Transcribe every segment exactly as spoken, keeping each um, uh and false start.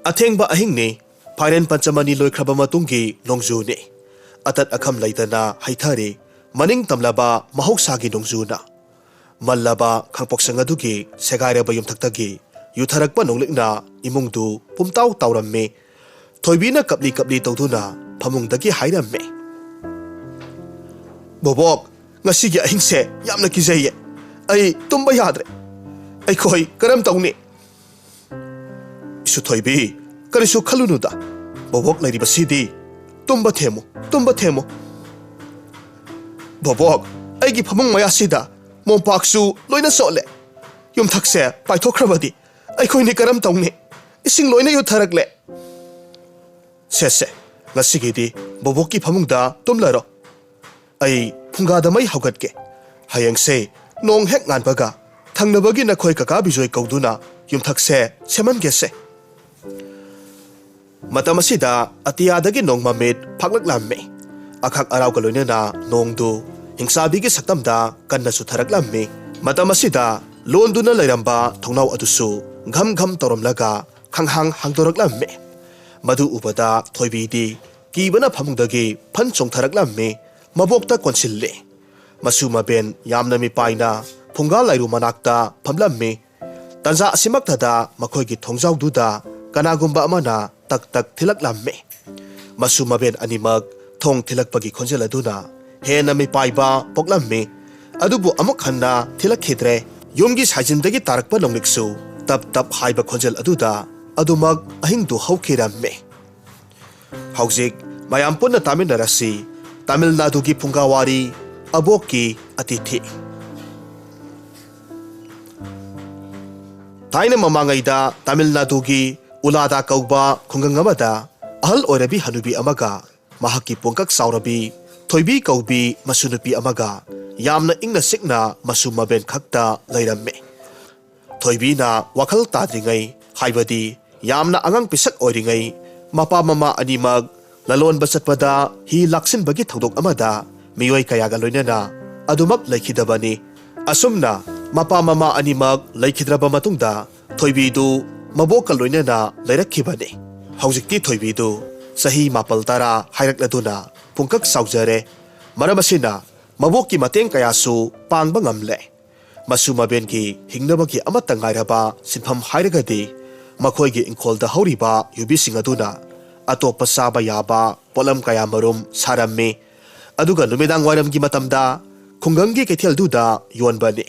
ꯑꯊꯦꯡꯕ ꯑꯍꯤꯡꯅꯤ꯫ ꯐꯥꯏꯔꯦꯟ ꯄꯟꯆꯃꯅꯤ ꯂꯣꯏꯈ꯭ꯔꯕ ꯃꯇꯨꯡꯒꯤ ꯅꯣꯡꯖꯨꯅꯤ꯫ ꯑꯇꯠ ꯑꯈꯝ ꯂꯩꯇꯅ ꯍꯩꯊꯔꯤ꯫ ꯃꯅꯤꯡ ꯇꯝꯂꯕ ꯃꯍꯧꯁꯥꯒꯤ ꯅꯣꯡꯖꯨꯅ꯫ ꯃꯜꯂꯕ ꯈꯥꯡꯄꯣꯛꯁꯪ ꯑꯗꯨꯒꯤ ꯁꯦꯒꯥꯏꯔꯕ ꯌꯨꯝꯊꯛꯇꯒꯤ ꯌꯨꯊꯔꯛꯄ ꯅꯣꯡꯂꯤꯛꯅ ꯏꯃꯨꯡꯗꯨ ꯄꯨꯝꯇꯥꯎ ꯇꯥꯎꯔꯝꯃꯤ꯫ ꯊꯣꯏꯕꯤꯅ ꯀꯞꯂꯤ ꯀꯞꯂꯤ ꯇꯧꯗꯨꯅ ꯐꯃꯨꯡꯗꯒꯤ ꯍꯥꯏꯔꯝꯃꯤ꯫ "ꯕꯣꯕꯣꯛ, ꯉꯁꯤꯒꯤ ꯑꯍꯤꯡꯁꯦ ꯌꯥꯝꯅ ꯀꯤꯖꯩꯌꯦ꯫ ꯑꯩ ꯇꯨꯝꯕ ꯌꯥꯗ꯭ꯔꯦ꯫ ꯑꯩꯈꯣꯏ ꯀꯔꯝ ꯇꯧꯅꯤ?" "ꯏꯁꯨꯊꯣꯏꯕꯤ, ꯀꯔꯤꯁꯨ ꯈꯜꯂꯨꯅꯨꯗ꯫ ꯕꯣꯕꯣꯛ ꯂꯩꯔꯤꯕꯁꯤꯗꯤ꯫ ꯇꯨꯝꯕ ꯊꯦꯝꯃꯨ, ꯇꯨꯝꯕ ꯊꯦꯝꯃꯨ꯫" "ꯕꯣꯕꯣꯛ, ꯑꯩꯒꯤ ꯐꯃꯨꯡ ꯃꯌꯥꯁꯤꯗ ꯃꯣꯝꯄꯥꯛꯁꯨ ꯂꯣꯏꯅ ꯆꯣꯠꯂꯦ꯫ ꯌꯨꯝꯊꯛꯁꯦ ꯄꯥꯏꯊꯣꯛꯈ꯭ꯔꯕꯗꯤ ꯑꯩꯈꯣꯏꯅꯤ ꯀꯔꯝ ꯇꯧꯅꯤ? ꯏꯁꯤꯡ ꯂꯣꯏꯅ ꯌꯨꯊꯔꯛꯂꯦ꯫" "ꯁꯦ, ꯁꯦ, ꯉꯁꯤꯒꯤꯗꯤ ꯕꯣꯕꯣꯛꯀꯤ ꯐꯃꯨꯡꯗ ꯇꯨꯝꯂꯔꯣ꯫ ꯑꯩ ꯐꯨꯡꯒꯥꯗ ꯃꯩ ꯍꯧꯒꯠꯀꯦ꯫ ꯍꯌꯦꯡꯁꯦ ꯅꯣꯡ ꯍꯦꯛ ꯉꯥꯟꯕꯒ ꯊꯪꯅꯕꯒꯤ ꯅꯈꯣꯏ ꯀꯀꯥ ꯕꯤꯖꯣꯏ ꯀꯧꯗꯨꯅ ꯌꯨꯝꯊꯛꯁꯦ ꯁꯦꯝꯍꯟꯒꯦꯁꯦ꯫" ꯃꯇꯝ ꯑꯁꯤꯗ ꯑꯇꯤꯌꯥꯗꯒꯤ ꯅꯣꯡ ꯃꯃꯤꯠ ꯐꯥꯛꯂꯛꯂꯝꯃꯤ꯫ ꯑꯈꯥꯛ ꯑꯔꯥꯎꯒ ꯂꯣꯏꯅꯅ ꯅꯣꯡꯗꯨ ꯍꯤꯡꯆꯥꯕꯤꯒꯤ ꯁꯛꯇꯝꯗ ꯀꯟꯅ ꯆꯨꯊꯔꯛꯂꯝꯃꯤ꯫ ꯃꯇꯝ ꯑꯁꯤꯗ ꯂꯣꯟꯗꯨꯅ ꯂꯩꯔꯝꯕ ꯊꯣꯡꯅꯥꯎ ꯑꯗꯨꯁꯨ ꯘꯝ ꯘꯝ ꯇꯧꯔꯝꯂꯒ ꯈꯪꯍꯥꯡ ꯍꯥꯡꯗꯣꯔꯛꯂꯝꯃꯤ꯫ ꯃꯗꯨ ꯎꯕꯗ ꯊꯣꯏꯕꯤꯗꯤ ꯀꯤꯕꯅ ꯐꯃꯨꯡꯗꯒꯤ ꯐꯟ ꯆꯣꯡꯊꯔꯛꯂꯝꯃꯤ꯫ ꯃꯕꯣꯛꯇ ꯀꯣꯟꯁꯤꯜꯂꯤ꯫ ꯃꯁꯨ ꯃꯕꯦꯟ ꯌꯥꯝꯅ ꯃꯤꯄꯥꯏꯅ ꯐꯨꯡꯒꯥ ꯂꯥꯏꯔꯨ ꯃꯅꯥꯛꯇ ꯐꯝꯂꯝꯃꯤ꯫ ꯇꯟꯖꯥ ꯑꯁꯤꯃꯛꯇꯗ ꯃꯈꯣꯏꯒꯤ ꯊꯣꯡꯖꯥꯎꯗꯨꯗ ꯀꯅꯥꯒꯨꯝꯕ ꯑꯃꯅ ꯇꯛ ꯇꯛ ꯊꯤꯜꯂꯛꯂꯝꯃꯤ꯫ ꯃꯁꯨ ꯃꯕꯦꯟ ꯑꯅꯤꯃꯛ ꯊꯣꯡ ꯊꯤꯜꯂꯛꯄꯒꯤ ꯈꯣꯟꯖꯦꯜ ꯑꯗꯨꯅ ꯍꯦꯟꯅ ꯃꯤꯄꯥꯏꯕ ꯄꯣꯛꯂꯝꯃꯤ꯫ ꯑꯗꯨꯕꯨ ꯑꯃꯨꯛ ꯍꯟꯅ ꯊꯤꯜꯂꯛꯈꯤꯗ꯭ꯔꯦ꯫ ꯌꯨꯝꯒꯤ ꯁꯥꯏꯖꯤꯟꯗꯒꯤ ꯇꯥꯔꯛꯄ ꯅꯣꯡꯂꯤꯛꯁꯨ ꯇꯞ ꯇꯞ ꯍꯥꯏꯕ ꯈꯣꯟꯖꯦꯜ ꯑꯗꯨꯗ ꯑꯗꯨꯃꯛ ꯑꯍꯤꯡꯗꯨ ꯍꯧꯈꯤꯔꯝꯃꯤ꯫ ꯍꯧꯖꯤꯛ ꯃꯌꯥꯝ ꯄꯨꯟꯅ ꯇꯥꯃꯤꯟꯅꯔꯁꯤ꯫ ꯇꯥꯃꯤꯜ ꯅꯥꯗꯨꯒꯤ ꯐꯨꯡꯒꯥꯋꯥꯔꯤ, ꯑꯕꯣꯛꯀꯤ ꯑꯇꯤꯊꯤ꯫ ꯊꯥꯏꯅ ꯃꯃꯥꯡꯉꯩꯗ ꯇꯥꯃꯤꯜ ꯅꯥꯗꯨꯒꯤ ꯎꯂꯥꯗꯥ ꯀꯧꯕ ꯈꯨꯡꯒꯪ ꯑꯃꯗ ꯑꯍꯜ ꯑꯣꯏꯔꯕꯤ ꯍꯅꯨꯕꯤ ꯑꯃꯒ ꯃꯍꯥꯛꯀꯤ ꯄꯣꯡꯀꯛ ꯆꯥꯎꯔꯕꯤ ꯊꯣꯏꯕꯤ ꯀꯧꯕꯤ ꯃꯁꯨ ꯅꯨꯄꯤ ꯑꯃꯒ ꯌꯥꯝꯅ ꯏꯪꯅ ꯆꯤꯛꯅ ꯃꯁꯨ ꯃꯕꯦꯟ ꯈꯛꯇ ꯂꯩꯔꯝꯃꯤ꯫ ꯊꯣꯏꯕꯤꯅ ꯋꯥꯈꯜ ꯇꯥꯗ꯭ꯔꯤꯉꯩ, ꯍꯥꯏꯕꯗꯤ ꯌꯥꯝꯅ ꯑꯉꯥꯡ ꯄꯤꯁꯛ ꯑꯣꯏꯔꯤꯉꯩ, ꯃꯄꯥ ꯃꯃꯥ ꯑꯅꯤꯃꯛ ꯂꯂꯣꯟꯕ ꯆꯠꯄꯗ ꯍꯤ ꯂꯥꯛꯁꯤꯟꯕꯒꯤ ꯊꯧꯗꯣꯛ ꯑꯃꯗ ꯃꯤꯑꯣꯏ ꯀꯌꯥꯒ ꯂꯣꯏꯅꯅ ꯑꯗꯨꯃꯛ ꯂꯩꯈꯤꯗꯕꯅꯤ꯫ ꯑꯁꯨꯝꯅ ꯃꯄꯥ ꯃꯃꯥ ꯑꯅꯤꯃꯛ ꯂꯩꯈꯤꯗ꯭ꯔꯕ ꯃꯇꯨꯡꯗ ꯊꯣꯏꯕꯤꯗꯨ ꯃꯕꯣꯛꯀ ꯂꯣꯏꯅꯅ ꯂꯩꯔꯛꯈꯤꯕꯅꯤ꯫ ꯍꯧꯖꯤꯛꯇꯤ ꯊꯣꯏꯕꯤꯗꯨ ꯆꯍꯤ ꯃꯥꯄꯜ ꯇꯔꯥ ꯍꯥꯏꯔꯛꯂꯗꯨꯅ ꯄꯨꯡꯀꯛ ꯆꯥꯎꯖꯔꯦ꯫ ꯃꯔꯝ ꯑꯁꯤꯅ ꯃꯕꯣꯛꯀꯤ ꯃꯇꯦꯡ ꯀꯌꯥꯁꯨ ꯄꯥꯡꯕ ꯉꯝꯂꯦ꯫ ꯃꯁꯨ ꯃꯕꯦꯟꯒꯤ ꯍꯤꯡꯅꯕꯒꯤ ꯑꯃꯠꯇ ꯉꯥꯏꯔꯕ ꯁꯤꯟꯐꯝ ꯍꯥꯏꯔꯒꯗꯤ ꯃꯈꯣꯏꯒꯤ ꯏꯪꯈꯣꯜꯗ ꯍꯧꯔꯤꯕ ꯌꯨꯕꯤꯁꯤꯡ ꯑꯗꯨꯅ ꯑꯇꯣꯞꯄ ꯆꯥꯕ ꯌꯥꯕ ꯄꯣꯠꯂꯝ ꯀꯌꯥ ꯃꯔꯨꯝ ꯁꯥꯔꯝꯃꯤ꯫ ꯑꯗꯨꯒ ꯅꯨꯃꯤꯗꯥꯡ ꯋꯥꯏꯔꯝꯒꯤ ꯃꯇꯝꯗ ꯈꯨꯡꯒꯪꯒꯤ ꯀꯩꯊꯦꯜꯗꯨꯗ ꯌꯣꯟꯕꯅꯤ꯫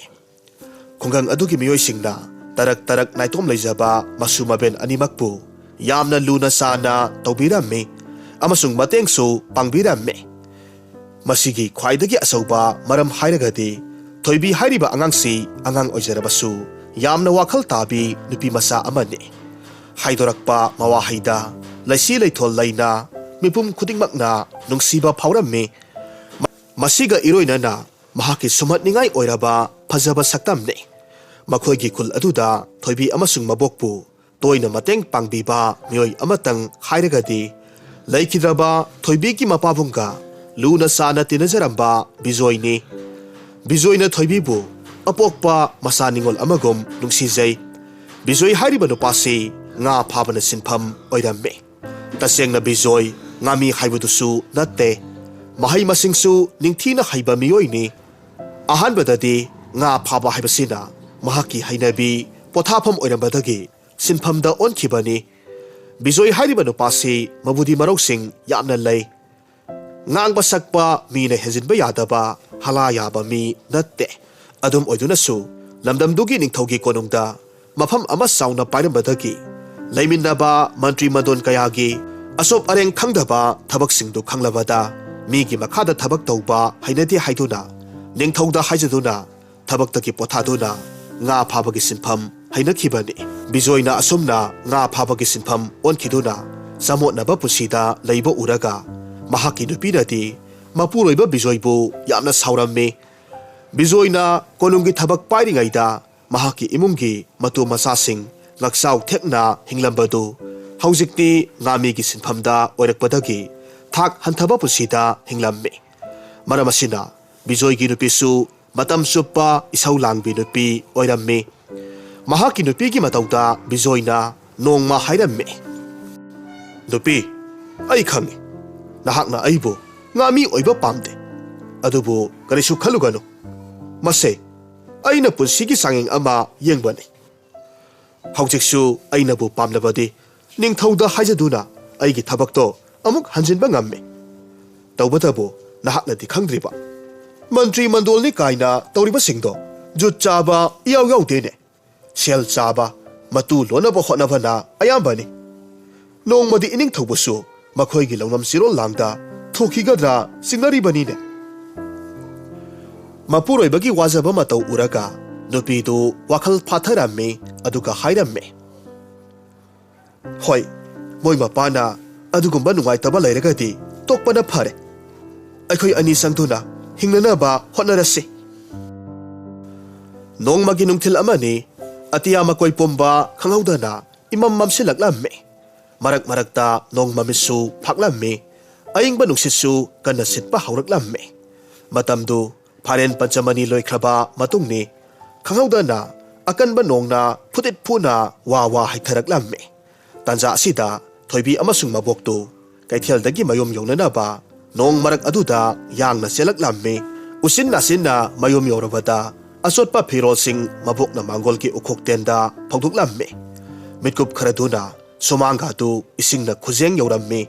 ꯈꯨꯡꯒꯪ ꯑꯗꯨꯒꯤ ꯃꯤꯑꯣꯏꯁꯤꯡꯅ ꯇꯔꯛ ꯇꯔꯛ ꯅꯥꯏꯇꯣꯝ ꯂꯩꯖꯕ ꯃꯁꯨ ꯃꯕꯦꯟ ꯑꯅꯤꯃꯛꯄꯨ ꯌꯥꯝꯅ ꯂꯨꯅ ꯆꯥꯟꯅ ꯇꯧꯕꯤꯔꯝꯃꯤ ꯑꯃꯁꯨꯡ ꯃꯇꯦꯡꯁꯨ ꯄꯥꯡꯕꯤꯔꯝꯃꯤ꯫ ꯃꯁꯤꯒꯤ ꯈ꯭ꯋꯥꯏꯗꯒꯤ ꯑꯆꯧꯕ ꯃꯔꯝ ꯍꯥꯏꯔꯒꯗꯤ ꯊꯣꯏꯕꯤ ꯍꯥꯏꯔꯤꯕ ꯑꯉꯥꯡꯁꯤ ꯑꯉꯥꯡ ꯑꯣꯏꯖꯔꯕꯁꯨ ꯌꯥꯝꯅ ꯋꯥꯈꯜ ꯇꯥꯕꯤ ꯅꯨꯄꯤ ꯃꯆꯥ ꯑꯃꯅꯤ꯫ ꯍꯥꯏꯗꯣꯔꯛꯄ ꯃꯋꯥꯍꯩꯗ ꯂꯩꯁꯤ ꯂꯩꯊꯣꯜ ꯂꯩꯅ ꯃꯤꯄꯨꯝ ꯈꯨꯗꯤꯡꯃꯛꯅ ꯅꯨꯡꯁꯤꯕ ꯐꯥꯎꯔꯝꯃꯤ꯫ ꯃꯁꯤꯒ ꯏꯔꯣꯏꯅꯅ ꯃꯍꯥꯛꯀꯤ ꯁꯨꯝꯍꯠꯅꯤꯡꯉꯥꯏ ꯑꯣꯏꯔꯕ ꯐꯖꯕ ꯁꯛꯇꯝꯅꯤ꯫ ꯃꯈꯣꯏꯒꯤ ꯈꯨꯜ ꯑꯗꯨꯗ ꯊꯣꯏꯕꯤ ꯑꯃꯁꯨꯡ ꯃꯕꯣꯛꯄꯨ ꯇꯣꯏꯅ ꯃꯇꯦꯡ ꯄꯥꯡꯕꯤꯕ ꯃꯤꯑꯣꯏ ꯑꯃꯇꯪ ꯍꯥꯏꯔꯒꯗꯤ ꯂꯩꯈꯤꯗ꯭ꯔꯕ ꯊꯣꯏꯕꯤꯒꯤ ꯃꯄꯥꯕꯨꯡꯒ ꯂꯨꯅ ꯆꯥꯟꯅ ꯇꯤꯟꯅꯖꯔꯝꯕ ꯕꯤꯖꯣꯏꯅꯤ꯫ ꯕꯤꯖꯣꯏꯅ ꯊꯣꯏꯕꯤꯕꯨ ꯑꯄꯣꯛꯄ ꯃꯆꯥ ꯅꯤꯉꯣꯜ ꯑꯃꯒꯨꯝ ꯅꯨꯡꯁꯤꯖꯩ꯫ ꯕꯤꯖꯣꯏ ꯍꯥꯏꯔꯤꯕ ꯅꯨꯄꯥꯁꯤ ꯉꯥ ꯐꯥꯕꯅ ꯁꯤꯟꯐꯝ ꯑꯣꯏꯔꯝꯃꯤ꯫ ꯇꯁꯦꯡꯅ ꯕꯤꯖꯣꯏ ꯉꯥꯃꯤ ꯍꯥꯏꯕꯗꯨꯁꯨ ꯅꯠꯇꯦ꯫ ꯃꯍꯩ ꯃꯁꯤꯡꯁꯨ ꯅꯤꯡꯊꯤꯅ ꯍꯩꯕ ꯃꯤꯑꯣꯏꯅꯤ꯫ ꯑꯍꯥꯟꯕꯗꯗꯤ ꯉꯥ ꯐꯥꯕ ꯍꯥꯏꯕꯁꯤꯅ ꯃꯍꯥꯛꯀꯤ ꯍꯩꯅꯕꯤ ꯄꯣꯊꯥꯐꯝ ꯑꯣꯏꯔꯝꯕꯗꯒꯤ ꯁꯤꯟꯐꯝꯗ ꯑꯣꯟꯈꯤꯕꯅꯤ꯫ ꯕꯤꯖꯣꯏ ꯍꯥꯏꯔꯤꯕ ꯅꯨꯄꯥꯁꯤ ꯃꯕꯨꯗꯤ ꯃꯔꯧꯁꯤꯡ ꯌꯥꯝꯅ ꯂꯩ꯫ ꯉꯥꯡꯕ ꯁꯛꯄ ꯃꯤꯅ ꯍꯦꯟꯖꯤꯟꯕ ꯌꯥꯗꯕ ꯍꯂꯥ ꯌꯥꯕ ꯃꯤ ꯅꯠꯇꯦ꯫ ꯑꯗꯨꯝ ꯑꯣꯏꯗꯨꯅꯁꯨ ꯂꯝꯗꯝꯗꯨꯒꯤ ꯅꯤꯡꯊꯧꯒꯤ ꯀꯣꯅꯨꯡꯗ ꯃꯐꯝ ꯑꯃ ꯆꯥꯎꯅ ꯄꯥꯏꯔꯝꯕꯗꯒꯤ ꯂꯩꯃꯤꯟꯅꯕ ꯃꯟꯇ꯭ꯔꯤ ꯃꯟꯗꯣꯟ ꯀꯌꯥꯒꯤ ꯑꯁꯣꯞ ꯑꯔꯦꯡ ꯈꯪꯗꯕ ꯊꯕꯛꯁꯤꯡꯗꯨ ꯈꯪꯂꯕꯗ ꯃꯤꯒꯤ ꯃꯈꯥꯗ ꯊꯕꯛ ꯇꯧꯕ ꯍꯩꯅꯗꯦ ꯍꯥꯏꯗꯨꯅ ꯅꯤꯡꯊꯧꯗ ꯍꯥꯏꯖꯗꯨꯅ ꯊꯕꯛꯇꯒꯤ ꯄꯣꯊꯥꯗꯨꯅ ꯉꯥ ꯐꯥꯕꯒꯤ ꯁꯤꯟꯐꯝ ꯍꯩꯅꯈꯤꯕꯅꯤ꯫ ꯕꯤꯖꯣꯏꯅ ꯑꯁꯨꯝꯅ ꯉꯥ ꯐꯥꯕꯒꯤ ꯁꯤꯟꯐꯝ ꯑꯣꯟꯈꯤꯗꯨꯅ ꯆꯃꯣꯠꯅꯕ ꯄꯨꯟꯁꯤꯗ ꯂꯩꯕ ꯎꯔꯒ ꯃꯍꯥꯛꯀꯤ ꯅꯨꯄꯤꯅꯗꯤ ꯃꯄꯨꯔꯣꯏꯕ ꯕꯤꯖꯣꯏꯕꯨ ꯌꯥꯝꯅ ꯁꯥꯎꯔꯝꯃꯤ꯫ ꯕꯤꯖꯣꯏꯅ ꯀꯣꯅꯨꯡꯒꯤ ꯊꯕꯛ ꯄꯥꯏꯔꯤꯉꯩꯗ ꯃꯍꯥꯛꯀꯤ ꯏꯃꯨꯡꯒꯤ ꯃꯇꯨ ꯃꯆꯥꯁꯤꯡ ꯉꯛꯆꯥꯎ ꯊꯦꯛꯅ ꯍꯤꯡꯂꯝꯕꯗꯨ ꯍꯧꯖꯤꯛꯇꯤ ꯉꯥꯃꯤꯒꯤ ꯁꯤꯟꯐꯝꯗ ꯑꯣꯏꯔꯛꯄꯗꯒꯤ ꯊꯥꯛ ꯍꯟꯊꯕ ꯄꯨꯟꯁꯤꯗ ꯍꯤꯡꯂꯝꯃꯤ꯫ ꯃꯔꯝ ꯑꯁꯤꯅ ꯕꯤꯖꯣꯏꯒꯤ ꯅꯨꯄꯤꯁꯨ ꯃꯇꯝ ꯆꯨꯞꯄ ꯏꯁꯧ ꯂꯥꯡꯕꯤ ꯅꯨꯄꯤ ꯑꯣꯏꯔꯝꯃꯤ꯫ ꯃꯍꯥꯛꯀꯤ ꯅꯨꯄꯤꯒꯤ ꯃꯇꯧꯗ ꯕꯤꯖꯣꯏꯅ ꯅꯣꯡꯃ ꯍꯥꯏꯔꯝꯃꯤ, "ꯅꯨꯄꯤ, ꯑꯩ ꯈꯪꯏ, ꯅꯍꯥꯛꯅ ꯑꯩꯕꯨ ꯉꯥꯃꯤ ꯑꯣꯏꯕ ꯄꯥꯝꯗꯦ꯫ ꯑꯗꯨꯕꯨ ꯀꯔꯤꯁꯨ ꯈꯜꯂꯨꯒꯅꯨ꯫ ꯃꯁꯦ ꯑꯩꯅ ꯄꯨꯟꯁꯤꯒꯤ ꯆꯥꯡꯌꯦꯡ ꯑꯃ ꯌꯦꯡꯕꯅꯤ꯫ ꯍꯧꯖꯤꯛꯁꯨ ꯑꯩꯅꯕꯨ ꯄꯥꯝꯂꯕꯗꯤ ꯅꯤꯡꯊꯧꯗ ꯍꯥꯏꯖꯗꯨꯅ ꯑꯩꯒꯤ ꯊꯕꯛꯇꯣ ꯑꯃꯨꯛ ꯍꯟꯖꯤꯟꯕ ꯉꯝꯃꯤ꯫ ꯇꯧꯕꯇꯕꯨ ꯅꯍꯥꯛꯅꯗꯤ ꯈꯪꯗ꯭ꯔꯤꯕ, ꯃꯟꯇ꯭ꯔꯤ ꯃꯟꯗꯣꯜꯅꯤ ꯀꯥꯏꯅ ꯇꯧꯔꯤꯕꯁꯤꯡꯗꯣ ꯖꯨꯠ ꯆꯥꯕ ꯏꯌꯥꯎ ꯌꯥꯎꯗꯦꯅꯦ꯫ ꯁꯦꯜ ꯆꯥꯕ, ꯃꯇꯨ ꯂꯣꯟꯅꯕ ꯍꯣꯠꯅꯕꯅ ꯑꯌꯥꯝꯕꯅꯤ꯫ ꯅꯣꯡꯃꯗꯤ ꯏꯅꯤꯡꯊꯧꯕꯁꯨ ꯃꯈꯣꯏꯒꯤ ꯂꯧꯅꯝ ꯆꯤꯔꯣꯜ ꯂꯥꯡꯗ ꯊꯣꯛꯈꯤꯒꯗ꯭ꯔꯥ ꯆꯤꯡꯅꯔꯤꯕꯅꯤꯅꯦ꯫" ꯃꯄꯨꯔꯣꯏꯕꯒꯤ ꯋꯥꯖꯕ ꯃꯇꯧ ꯎꯔꯒ ꯅꯨꯄꯤꯗꯨ ꯋꯥꯈꯜ ꯐꯥꯊꯔꯝꯃꯤ, ꯑꯗꯨꯒ ꯍꯥꯏꯔꯝꯃꯤ, "ꯍꯣꯏ, ꯃꯣꯏ ꯃꯄꯥꯅ ꯑꯗꯨꯒꯨꯝꯕ ꯅꯨꯡꯉꯥꯏꯇꯕ ꯂꯩꯔꯒꯗꯤ ꯇꯣꯛꯄꯅ ꯐꯔꯦ꯫ ꯑꯩꯈꯣꯏ ꯑꯅꯤ ꯆꯪꯗꯨꯅ ꯍꯤꯡꯅꯅꯕ ꯍꯣꯠꯅꯔꯁꯤ꯫" ꯅꯣꯡꯃꯒꯤ ꯅꯨꯡꯊꯤꯜ ꯑꯃꯅꯤ꯫ ꯑꯇꯤꯌꯥ ꯃꯀꯣꯏ ꯄꯨꯝꯕ ꯈꯪꯍꯧꯗꯅ ꯏꯃꯝ ꯃꯝꯁꯤꯜꯂꯛꯂꯝꯃꯤ꯫ ꯃꯔꯛ ꯃꯔꯛꯇ ꯅꯣꯡ ꯃꯃꯤꯠꯁꯨ ꯐꯥꯛꯂꯝꯃꯤ꯫ ꯑꯏꯪꯕ ꯅꯨꯡꯁꯤꯠꯁꯨ ꯀꯟꯅ ꯁꯤꯠꯄ ꯍꯧꯔꯛꯂꯝꯃꯤ꯫ ꯃꯇꯝꯗꯨ ꯐꯥꯔꯦꯟ ꯄꯟꯆꯃꯅꯤ ꯂꯣꯏꯈ꯭ꯔꯕ ꯃꯇꯨꯡꯅꯤ꯫ ꯈꯪꯍꯧꯗꯅ ꯑꯀꯟꯕ ꯅꯣꯡꯅ ꯐꯨꯇꯤꯠ ꯐꯨꯅ ꯋꯥ ꯋꯥ ꯍꯩꯊꯔꯛꯂꯝꯃꯤ꯫ ꯇꯥꯟꯖꯥ ꯑꯁꯤꯗ ꯊꯣꯏꯕꯤ ꯑꯃꯁꯨꯡ ꯃꯕꯣꯛꯇꯨ ꯀꯩꯊꯦꯜꯗꯒꯤ ꯃꯌꯨꯝ ꯌꯧꯅꯅꯕ ꯅꯣꯡ ꯃꯔꯛ ꯑꯗꯨꯗ ꯌꯥꯡꯅ ꯆꯦꯜꯂꯛꯂꯝꯃꯤ꯫ ꯎꯆꯤꯟ ꯅꯥꯆꯤꯟꯅ ꯃꯌꯨꯝ ꯌꯧꯔꯕꯗ ꯑꯆꯣꯠꯄ ꯐꯤꯔꯣꯜꯁꯤꯡ ꯃꯕꯣꯛꯅ ꯃꯥꯡꯒꯣꯜꯒꯤ ꯎꯈꯣꯛꯇꯦꯟꯗ ꯐꯧꯗꯣꯛꯂꯝꯃꯤ꯫ ꯃꯤꯠꯀꯨꯞ ꯈꯔꯗꯨꯅ ꯁꯨꯃꯥꯡꯒꯥꯗꯨ ꯏꯁꯤꯡꯅ ꯈꯨꯖꯦꯡ ꯌꯧꯔꯝꯃꯤ꯫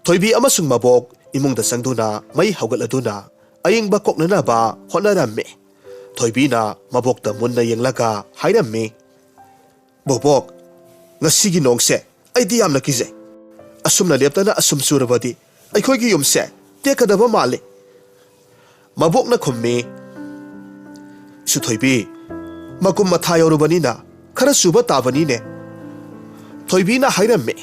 ꯊꯣꯏꯕꯤ ꯑꯃꯁꯨꯡ ꯃꯕꯣꯛ ꯏꯃꯨꯡꯗ ꯆꯪꯗꯨꯅ ꯃꯩ ꯍꯧꯒꯠꯂꯗꯨꯅ ꯑꯏꯪꯕ ꯀꯣꯛꯅꯅꯕ ꯍꯣꯠꯅꯔꯝꯃꯤ꯫ ꯊꯣꯏꯕꯤꯅ ꯃꯕꯣꯛꯇ ꯃꯨꯟꯅ ꯌꯦꯡꯂꯒ ꯍꯥꯏꯔꯝꯃꯤ, "ꯕꯣꯕꯣꯛ, ꯉꯁꯤꯒꯤ ꯅꯣꯡꯁꯦ ꯑꯩꯗꯤ ꯌꯥꯝꯅ ꯀꯤꯖꯩ꯫ ꯑꯁꯨꯝꯅ ꯂꯦꯞꯇꯅ ꯑꯁꯨꯝ ꯆꯨꯔꯕꯗꯤ ꯑꯩꯈꯣꯏꯒꯤ ꯌꯨꯝꯁꯦ ꯇꯦꯛꯀꯗꯕ ꯃꯥꯜꯂꯤ꯫" ꯃꯕꯣꯛꯅ ꯈꯨꯝꯃꯤ, "ꯏꯁꯨ ꯊꯣꯏꯕꯤ, ꯃꯀꯨꯝ ꯃꯊꯥ ꯌꯧꯔꯕꯅꯤꯅ ꯈꯔ ꯆꯨꯕ ꯇꯥꯕꯅꯤꯅꯦ꯫" ꯊꯣꯏꯕꯤꯅ ꯍꯥꯏꯔꯝꯃꯤ,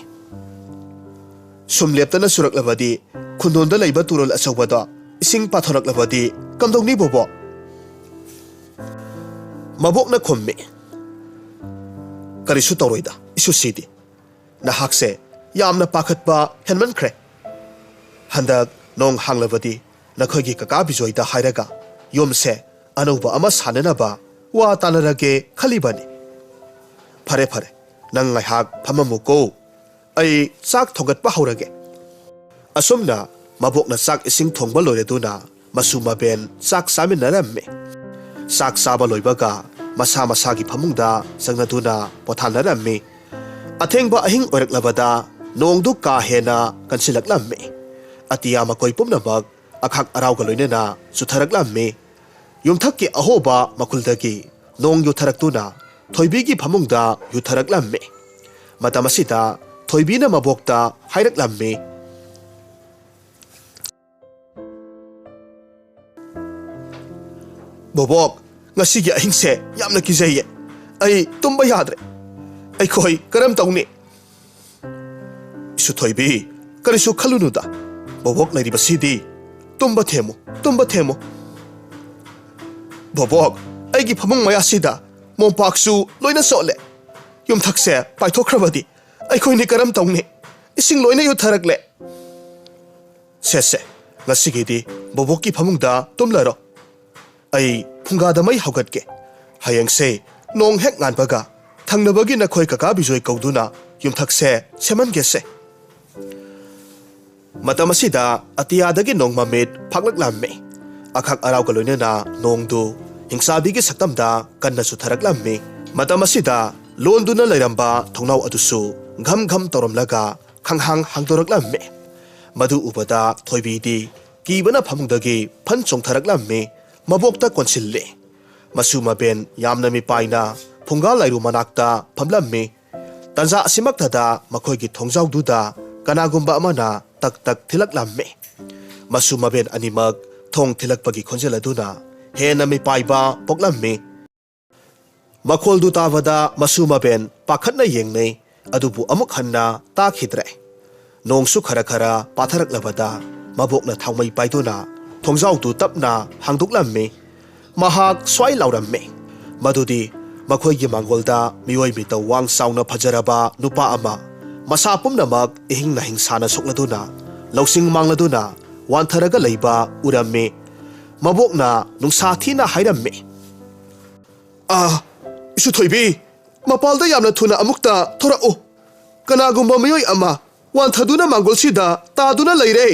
"ꯁꯨꯝ ꯂꯦꯞꯇꯅ ꯆꯨꯔꯛꯂꯕꯗꯤ ꯈꯨꯟꯗꯣꯟꯗ ꯂꯩꯕ ꯇꯨꯔꯦꯜ ꯑꯆꯧꯕꯗꯣ ꯏꯁꯤꯡ ꯄꯥꯊꯣꯔꯛꯂꯕꯗꯤ ꯀꯝꯗꯧꯅꯤ ꯕꯣꯕꯣꯛ?" ꯃꯕꯣꯛꯅ ꯈꯨꯝꯃꯤ, "ꯀꯔꯤꯁꯨ ꯇꯧꯔꯣꯏꯗ, ꯏꯁꯨ ꯁꯤꯗꯤ꯫ ꯅꯍꯥꯛꯁꯦ ꯌꯥꯝꯅ ꯄꯥꯈꯠꯄ ꯍꯦꯟꯃꯟꯈ꯭ꯔꯦ꯫ ꯍꯟꯗꯛ ꯅꯣꯡ ꯍꯥꯡꯂꯕꯗꯤ ꯅꯈꯣꯏꯒꯤ ꯀꯀꯥ ꯕꯤꯖꯣꯏꯗ ꯍꯥꯏꯔꯒ ꯌꯨꯝꯁꯦ ꯑꯅꯧꯕ ꯑꯃ ꯁꯥꯅꯅꯕ ꯋꯥ ꯇꯥꯅꯔꯒꯦ ꯈꯜꯂꯤꯕꯅꯤ꯫ "ꯐꯔꯦ, ꯐꯔꯦ, ꯅꯪ ꯉꯥꯏꯍꯥꯛ ꯐꯝꯃꯝꯃꯨꯀꯣ꯫ ꯑꯩ ꯆꯥꯛ ꯊꯣꯡꯒꯠꯄ ꯍꯧꯔꯒꯦ꯫" ꯑꯁꯨꯝꯅ ꯃꯕꯣꯛꯅ ꯆꯥꯛ ꯏꯁꯤꯡ ꯊꯣꯡꯕ ꯂꯣꯏꯔꯗꯨꯅ ꯃꯁꯨ ꯃꯕꯦꯟ ꯆꯥꯛ ꯆꯥꯃꯤꯟꯅꯔꯝꯃꯤ꯫ ꯆꯥꯛ ꯆꯥꯕ ꯂꯣꯏꯕꯒ ꯃꯁꯥ ꯃꯁꯥꯒꯤ ꯐꯃꯨꯡꯗ ꯆꯪꯅꯗꯨꯅ ꯄꯣꯊꯥꯅꯔꯝꯃꯤ꯫ ꯑꯊꯦꯡꯕ ꯑꯍꯤꯡ ꯑꯣꯏꯔꯛꯂꯕꯗ ꯅꯣꯡꯗꯨ ꯀꯥ ꯍꯦꯟꯅ ꯀꯟꯁꯤꯜꯂꯛꯂꯝꯃꯤ꯫ ꯑꯇꯤꯌꯥ ꯃꯀꯣꯏ ꯄꯨꯝꯅꯃꯛ ꯑꯈꯥꯛ ꯑꯔꯥꯎꯒ ꯂꯣꯏꯅꯅ ꯆꯨꯊꯔꯛꯂꯝꯃꯤ꯫ ꯌꯨꯝꯊꯛꯀꯤ ꯑꯍꯣꯕ ꯃꯈꯨꯜꯗꯒꯤ ꯅꯣꯡ ꯌꯨꯊꯔꯛꯇꯨꯅ ꯊꯣꯏꯕꯤꯒꯤ ꯐꯃꯨꯡꯗ ꯌꯨꯊꯔꯛꯂꯝꯃꯤ꯫ ꯃꯇꯝ ꯑꯁꯤꯗ ꯊꯣꯏꯕꯤꯅ ꯃꯕꯣꯛꯇ ꯍꯥꯏꯔꯛꯂꯝꯃꯤ, "ꯕꯣꯕꯣꯛ, ꯉꯁꯤꯒꯤ ꯑꯍꯤꯡꯁꯦ ꯌꯥꯝꯅ ꯀꯤꯖꯩꯌꯦ꯫ ꯑꯩ ꯇꯨꯝꯕ ꯌꯥꯗ꯭ꯔꯦ꯫ ꯑꯩꯈꯣꯏ ꯀꯔꯝ ꯇꯧꯅꯤ?" "ꯏꯁꯨ ꯊꯣꯏꯕꯤ, ꯀꯔꯤꯁꯨ ꯈꯜꯂꯨꯅꯨꯗ꯫ ꯕꯣꯕꯣꯛ ꯂꯩꯔꯤꯕꯁꯤꯗꯤ꯫ ꯇꯨꯝꯕ ꯊꯦꯝꯃꯨ, ꯇꯨꯝꯕ ꯊꯦꯝꯃꯨ꯫" "ꯕꯣꯕꯣꯛ, ꯑꯩꯒꯤ ꯐꯃꯨꯡ ꯃꯌꯥꯁꯤꯗ ꯃꯣꯝꯄꯥꯛꯁꯨ ꯂꯣꯏꯅ ꯆꯣꯠꯂꯦ꯫ ꯌꯨꯝꯊꯛꯁꯦ ꯄꯥꯏꯊꯣꯛꯈ꯭ꯔꯕꯗꯤ ꯑꯩꯈꯣꯏꯅꯤ ꯀꯔꯝ ꯇꯧꯅꯤ? ꯏꯁꯤꯡ ꯂꯣꯏꯅ ꯌꯨꯊꯔꯛꯂꯦ꯫" "ꯁꯦ, ꯁꯦ, ꯉꯁꯤꯒꯤꯗꯤ ꯕꯣꯕꯣꯛꯀꯤ ꯐꯃꯨꯡꯗ ꯇꯨꯝꯂꯔꯣ꯫ ꯑꯩ ꯐꯨꯡꯒꯥꯗ ꯃꯩ ꯍꯧꯒꯠꯀꯦ꯫ ꯍꯌꯦꯡꯁꯦ ꯅꯣꯡ ꯍꯦꯛ ꯉꯥꯟꯕꯒ ꯊꯪꯅꯕꯒꯤ ꯅꯈꯣꯏ ꯀꯀꯥ ꯕꯤꯖꯣꯏ ꯀꯧꯗꯨꯅ ꯌꯨꯝꯊꯛꯁꯦ ꯁꯦꯝꯍꯟꯒꯦꯁꯦ꯫" ꯃꯇꯝ ꯑꯁꯤꯗ ꯑꯇꯤꯌꯥꯗꯒꯤ ꯅꯣꯡ ꯃꯃꯤꯠ ꯐꯥꯛꯂꯛꯂꯝꯃꯤ꯫ ꯑꯈꯥꯛ ꯑꯔꯥꯎꯒ ꯂꯣꯏꯅꯅ ꯅꯣꯡꯗꯨ ꯍꯤꯡꯆꯥꯕꯤꯒꯤ ꯁꯛꯇꯝꯗ ꯀꯟꯅ ꯆꯨꯊꯔꯛꯂꯝꯃꯤ꯫ ꯃꯇꯝ ꯑꯁꯤꯗ ꯂꯣꯟꯗꯨꯅ ꯂꯩꯔꯝꯕ ꯊꯣꯡꯅꯥꯎ ꯑꯗꯨꯁꯨ ꯘꯝ ꯘꯝ ꯇꯧꯔꯝꯂꯒ ꯈꯪꯍꯥꯡ ꯍꯥꯡꯗꯣꯔꯛꯂꯝꯃꯤ꯫ ꯃꯗꯨ ꯎꯕꯗ ꯊꯣꯏꯕꯤꯗꯤ ꯀꯤꯕꯅ ꯐꯃꯨꯡꯗꯒꯤ ꯐꯟ ꯆꯣꯡꯊꯔꯛꯂꯝꯃꯤ꯫ ꯃꯕꯣꯛꯇ ꯀꯣꯟꯁꯤꯜꯂꯤ꯫ ꯃꯁꯨ ꯃꯕꯦꯟ ꯌꯥꯝꯅ ꯃꯤꯄꯥꯏꯅ ꯐꯨꯡꯒꯥ ꯂꯥꯏꯔꯨ ꯃꯅꯥꯛꯇ ꯐꯝꯂꯝꯃꯤ꯫ ꯇꯟꯖꯥ ꯑꯁꯤꯃꯛꯇꯗ ꯃꯈꯣꯏꯒꯤ ꯊꯣꯡꯖꯥꯎꯗꯨꯗ ꯀꯅꯥꯒꯨꯝꯕ ꯑꯃꯅ ꯇꯛ ꯇꯛ ꯊꯤꯜꯂꯛꯂꯝꯃꯤ꯫ ꯃꯁꯨ ꯃꯕꯦꯟ ꯑꯅꯤꯃꯛ ꯊꯣꯡ ꯊꯤꯜꯂꯛꯄꯒꯤ ꯈꯣꯟꯖꯦꯜ ꯑꯗꯨꯅ ꯍꯦꯟꯅ ꯃꯤꯄꯥꯏꯕ ꯄꯣꯛꯂꯝꯃꯤ꯫ ꯃꯈꯣꯜꯗꯨ ꯇꯥꯕꯗ ꯃꯁꯨ ꯃꯕꯦꯟ ꯄꯥꯈꯠꯅ ꯌꯦꯡꯅꯩ, ꯑꯗꯨꯕꯨ ꯑꯃꯨꯛ ꯍꯟꯅ ꯇꯥꯈꯤꯗ꯭ꯔꯦ꯫ ꯅꯣꯡꯁꯨ ꯈꯔ ꯈꯔ ꯄꯥꯊꯔꯛꯂꯕꯗ ꯃꯕꯣꯛꯅ ꯊꯥꯎꯃꯩ ꯄꯥꯏꯗꯨꯅ ꯊꯣꯡꯖꯥꯎꯗꯨ ꯇꯞꯅ ꯍꯥꯡꯗꯣꯛꯂꯝꯃꯤ꯫ ꯃꯍꯥꯛ ꯁ꯭ꯋꯥꯏ ꯂꯥꯎꯔꯝꯃꯤ꯫ ꯃꯗꯨꯗꯤ ꯃꯈꯣꯏꯒꯤ ꯃꯥꯡꯒꯣꯜꯗ ꯃꯤꯑꯣꯏ ꯃꯤꯇꯧ ꯋꯥꯡ ꯆꯥꯎꯅ ꯐꯖꯔꯕ ꯅꯨꯄꯥ ꯑꯃ, ꯃꯁꯥ ꯄꯨꯝꯅꯃꯛ ꯏꯍꯤꯡ ꯅꯥꯍꯤꯡ ꯁꯥꯅ ꯁꯣꯛꯂꯗꯨꯅ, ꯂꯧꯁꯤꯡ ꯃꯥꯡꯂꯗꯨꯅ ꯋꯥꯟꯊꯔꯒ ꯂꯩꯕ ꯎꯔꯝꯃꯤ꯫ ꯃꯕꯣꯛꯅ ꯅꯨꯡꯁꯥ ꯊꯤꯅ ꯍꯥꯏꯔꯝꯃꯤ, "ꯑꯥ, ꯏꯁꯨ ꯊꯣꯏꯕꯤ, ꯃꯄꯥꯜꯗ ꯌꯥꯝꯅ ꯊꯨꯅ ꯑꯃꯨꯛꯇ ꯊꯣꯔꯛꯎ꯫ ꯀꯅꯥꯒꯨꯝꯕ ꯃꯤꯑꯣꯏ ꯑꯃ ꯋꯥꯟꯊꯗꯨꯅ ꯃꯥꯡꯒꯣꯜꯁꯤꯗ ꯇꯥꯗꯨꯅ ꯂꯩꯔꯦ꯫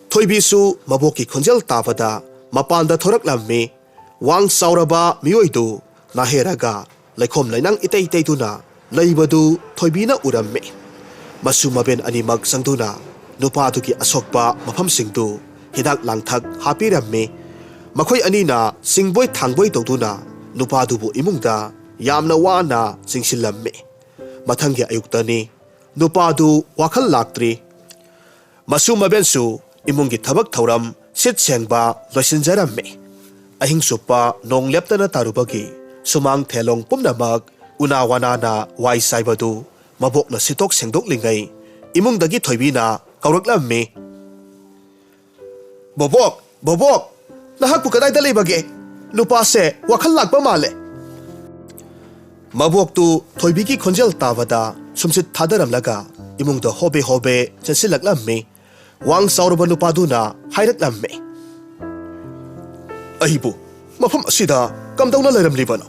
ꯊꯣꯏꯕꯤꯁꯨ ꯃꯕꯣꯛꯀꯤ ꯈꯣꯟꯖꯦꯜ ꯇꯥꯕꯗ ꯃꯄꯥꯟꯗ ꯊꯣꯔꯛꯂꯝꯃꯤ꯫ ꯋꯥꯡ ꯆꯥꯎꯔꯕ ꯃꯤꯑꯣꯏꯗꯨ ꯅꯥꯍꯦꯔꯒ ꯂꯩꯈꯣꯝ ꯂꯩꯅꯥꯡ ꯏꯇꯩ ꯇꯩꯗꯨꯅ ꯂꯩꯕꯗꯨ ꯊꯣꯏꯕꯤꯅ ꯎꯔꯝꯃꯤ꯫ ꯃꯁꯨ ꯃꯕꯦꯟ ꯑꯅꯤꯃꯛ ꯆꯪꯗꯨꯅ ꯅꯨꯄꯥꯗꯨꯒꯤ ꯑꯁꯣꯛꯄ ꯃꯐꯝꯁꯤꯡꯗꯨ ꯍꯤꯗꯥꯛ ꯂꯥꯡꯊꯛ ꯍꯥꯞꯄꯤꯔꯝꯃꯤ꯫ ꯃꯈꯣꯏ ꯑꯅꯤꯅ ꯆꯤꯡꯕꯣꯏ ꯊꯥꯡꯕꯣꯏ ꯇꯧꯗꯨꯅ ꯅꯨꯄꯥꯗꯨꯕꯨ ꯏꯃꯨꯡꯗ ꯌꯥꯝꯅ ꯋꯥꯅ ꯆꯤꯡꯁꯤꯜꯂꯝꯃꯤ꯫ ꯃꯊꯪꯒꯤ ꯑꯌꯨꯛꯇꯅꯤ꯫ ꯅꯨꯄꯥꯗꯨ ꯋꯥꯈꯜ ꯂꯥꯛꯇ꯭ꯔꯤ꯫ ꯃꯁꯨ ꯃꯕꯦꯟꯁꯨ ꯏꯃꯨꯡꯒꯤ ꯊꯕꯛ ꯊꯧꯔꯝ ꯁꯤꯠ ꯁꯦꯡꯕ ꯂꯣꯏꯁꯤꯟꯖꯔꯝꯃꯤ꯫ ꯑꯍꯤꯡ ꯆꯨꯞꯄ ꯅꯣꯡ ꯂꯦꯞꯇꯅ ꯇꯥꯔꯨꯕꯒꯤ ꯁꯨꯃꯥꯡ ꯊꯦꯂꯣꯡ ꯄꯨꯝꯅꯃꯛ ꯎꯅꯥ ꯋꯥꯅꯥꯅ ꯋꯥꯏ ꯆꯥꯏꯕꯗꯨ ꯃꯕꯣꯛꯅ ꯁꯤꯠꯇꯣꯛ ꯁꯦꯡꯗꯣꯛꯂꯤꯉꯩ ꯏꯃꯨꯡꯗꯒꯤ ꯊꯣꯏꯕꯤꯅ ꯀꯧꯔꯛꯂꯝꯃꯤ꯫ "ꯕꯣꯕꯣꯛ, ꯕꯣꯕꯣꯛ, ꯅꯍꯥꯛꯄꯨ ꯀꯗꯥꯏꯗ ꯂꯩꯕꯒꯦ? ꯅꯨꯄꯥꯁꯦ ꯋꯥꯈꯜ ꯂꯥꯛꯄ ꯃꯥꯜꯂꯦ꯫" ꯃꯕꯣꯛꯇꯨ ꯊꯣꯏꯕꯤꯒꯤ ꯈꯣꯟꯖꯦꯜ ꯇꯥꯕꯗ ꯁꯨꯝꯁꯤꯠ ꯊꯥꯗꯔꯝꯂꯒ ꯏꯃꯨꯡꯗ ꯍꯣꯕꯦ ꯍꯣꯕꯦ ꯆꯦꯟꯁꯤꯜꯂꯛꯂꯝꯃꯤ꯫ ꯋꯥꯡ ꯆꯥꯎꯔꯕ ꯅꯨꯄꯥꯗꯨꯅ ꯍꯥꯏꯔꯛꯂꯝꯃꯤ, "ꯑꯩꯕꯨ ꯃꯐꯝ ꯑꯁꯤꯗ ꯀꯝꯗꯧꯅ ꯂꯩꯔꯝꯂꯤꯕꯅꯣ?"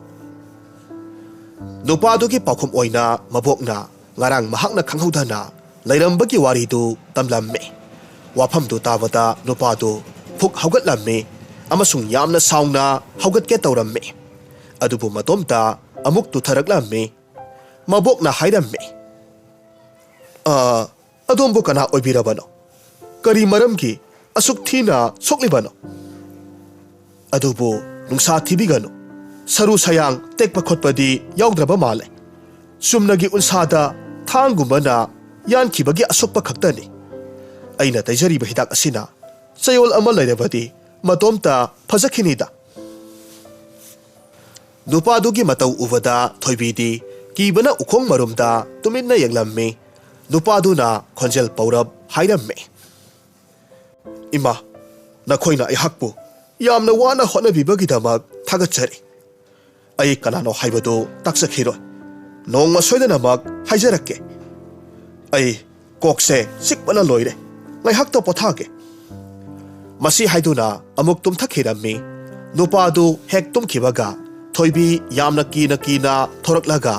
ꯅꯨꯄꯥꯗꯨꯒꯤ ꯄꯥꯎꯈꯨꯝ ꯑꯣꯏꯅ ꯃꯕꯣꯛꯅ ꯉꯔꯥꯡ ꯃꯍꯥꯛꯅ ꯈꯪꯍꯧꯗꯅ ꯂꯩꯔꯝꯕꯒꯤ ꯋꯥꯔꯤꯗꯨ ꯇꯝꯂꯝꯃꯤ꯫ ꯋꯥꯐꯝꯗꯨ ꯇꯥꯕꯗ ꯅꯨꯄꯥꯗꯨ ꯐꯨꯛ ꯍꯧꯒꯠꯂꯝꯃꯤ ꯑꯃꯁꯨꯡ ꯌꯥꯝꯅ ꯁꯥꯎꯅ ꯍꯧꯒꯠꯀꯦ ꯇꯧꯔꯝꯃꯤ꯫ ꯑꯗꯨꯕꯨ ꯃꯇꯣꯝꯇ ꯑꯃꯨꯛ ꯇꯨꯊꯔꯛꯂꯝꯃꯤ꯫ ꯃꯕꯣꯛꯅ ꯍꯥꯏꯔꯝꯃꯤ, "ꯑ, ꯑꯗꯣꯝꯕꯨ ꯀꯅꯥ ꯑꯣꯏꯕꯤꯔꯕꯅꯣ? ꯀꯔꯤ ꯃꯔꯝꯒꯤ ꯑꯁꯨꯛ ꯊꯤꯅ ꯁꯣꯛꯂꯤꯕꯅꯣ? ꯑꯗꯨꯕꯨ ꯅꯨꯡꯁꯥ ꯊꯤꯕꯤꯒꯅꯨ꯫ ꯁꯔꯨ ꯁꯌꯥꯡ ꯇꯦꯛꯄ ꯈꯣꯠꯄꯗꯤ ꯌꯥꯎꯗ꯭ꯔꯕ ꯃꯥꯜꯂꯦ꯫ ꯆꯨꯝꯅꯒꯤ ꯎꯟꯁꯥꯗ ꯊꯥꯡꯒꯨꯝꯕꯅ ꯌꯥꯟꯈꯤꯕꯒꯤ ꯑꯁꯣꯛꯄ ꯈꯛꯇꯅꯤ꯫ ꯑꯩꯅ ꯇꯩꯖꯔꯤꯕ ꯍꯤꯗꯥꯛ ꯑꯁꯤꯅ ꯆꯌꯣꯜ ꯑꯃ ꯂꯩꯔꯕꯗꯤ ꯃꯇꯣꯝꯇ ꯐꯖꯈꯤꯅꯤꯗ꯫" ꯅꯨꯄꯥꯗꯨꯒꯤ ꯃꯇꯧ ꯎꯕꯗ ꯊꯣꯏꯕꯤꯗꯤ ꯀꯤꯕꯅ ꯎꯈꯣꯡ ꯃꯔꯨꯝꯗ ꯇꯨꯃꯤꯟꯅ ꯌꯦꯡꯂꯝꯃꯤ꯫ ꯅꯨꯄꯥꯗꯨꯅ ꯈꯣꯟꯖꯦꯜ ꯄꯧꯔꯞ ꯍꯥꯏꯔꯝꯃꯤ, "ꯏꯃꯥ, ꯅꯈꯣꯏꯅ ꯑꯩꯍꯥꯛꯄꯨ ꯌꯥꯝꯅ ꯋꯥꯅ ꯍꯣꯠꯅꯕꯤꯕꯒꯤꯗꯃꯛ ꯊꯥꯒꯠꯆꯔꯤ꯫ ꯑꯩ ꯀꯅꯥꯅꯣ ꯍꯥꯏꯕꯗꯨ ꯇꯥꯛꯆꯈꯤꯔꯣꯏ꯫ ꯅꯣꯡꯃ ꯁꯣꯏꯗꯅꯃꯛ ꯍꯥꯏꯖꯔꯛꯀꯦ꯫ ꯑꯩ ꯀꯣꯛꯁꯦ ꯆꯤꯛꯄꯅ ꯂꯣꯏꯔꯦ꯫ ꯉꯥꯏꯍꯥꯛꯇ ꯄꯣꯊꯥꯒꯦ꯫" ꯃꯁꯤ ꯍꯥꯏꯗꯨꯅ ꯑꯃꯨꯛ ꯇꯨꯝꯊꯈꯤꯔꯝꯃꯤ꯫ ꯅꯨꯄꯥꯗꯨ ꯍꯦꯛ ꯇꯨꯝꯈꯤꯕꯒ ꯊꯣꯏꯕꯤ ꯌꯥꯝꯅ ꯀꯤꯅ ꯀꯤꯅ ꯊꯣꯔꯛꯂꯒ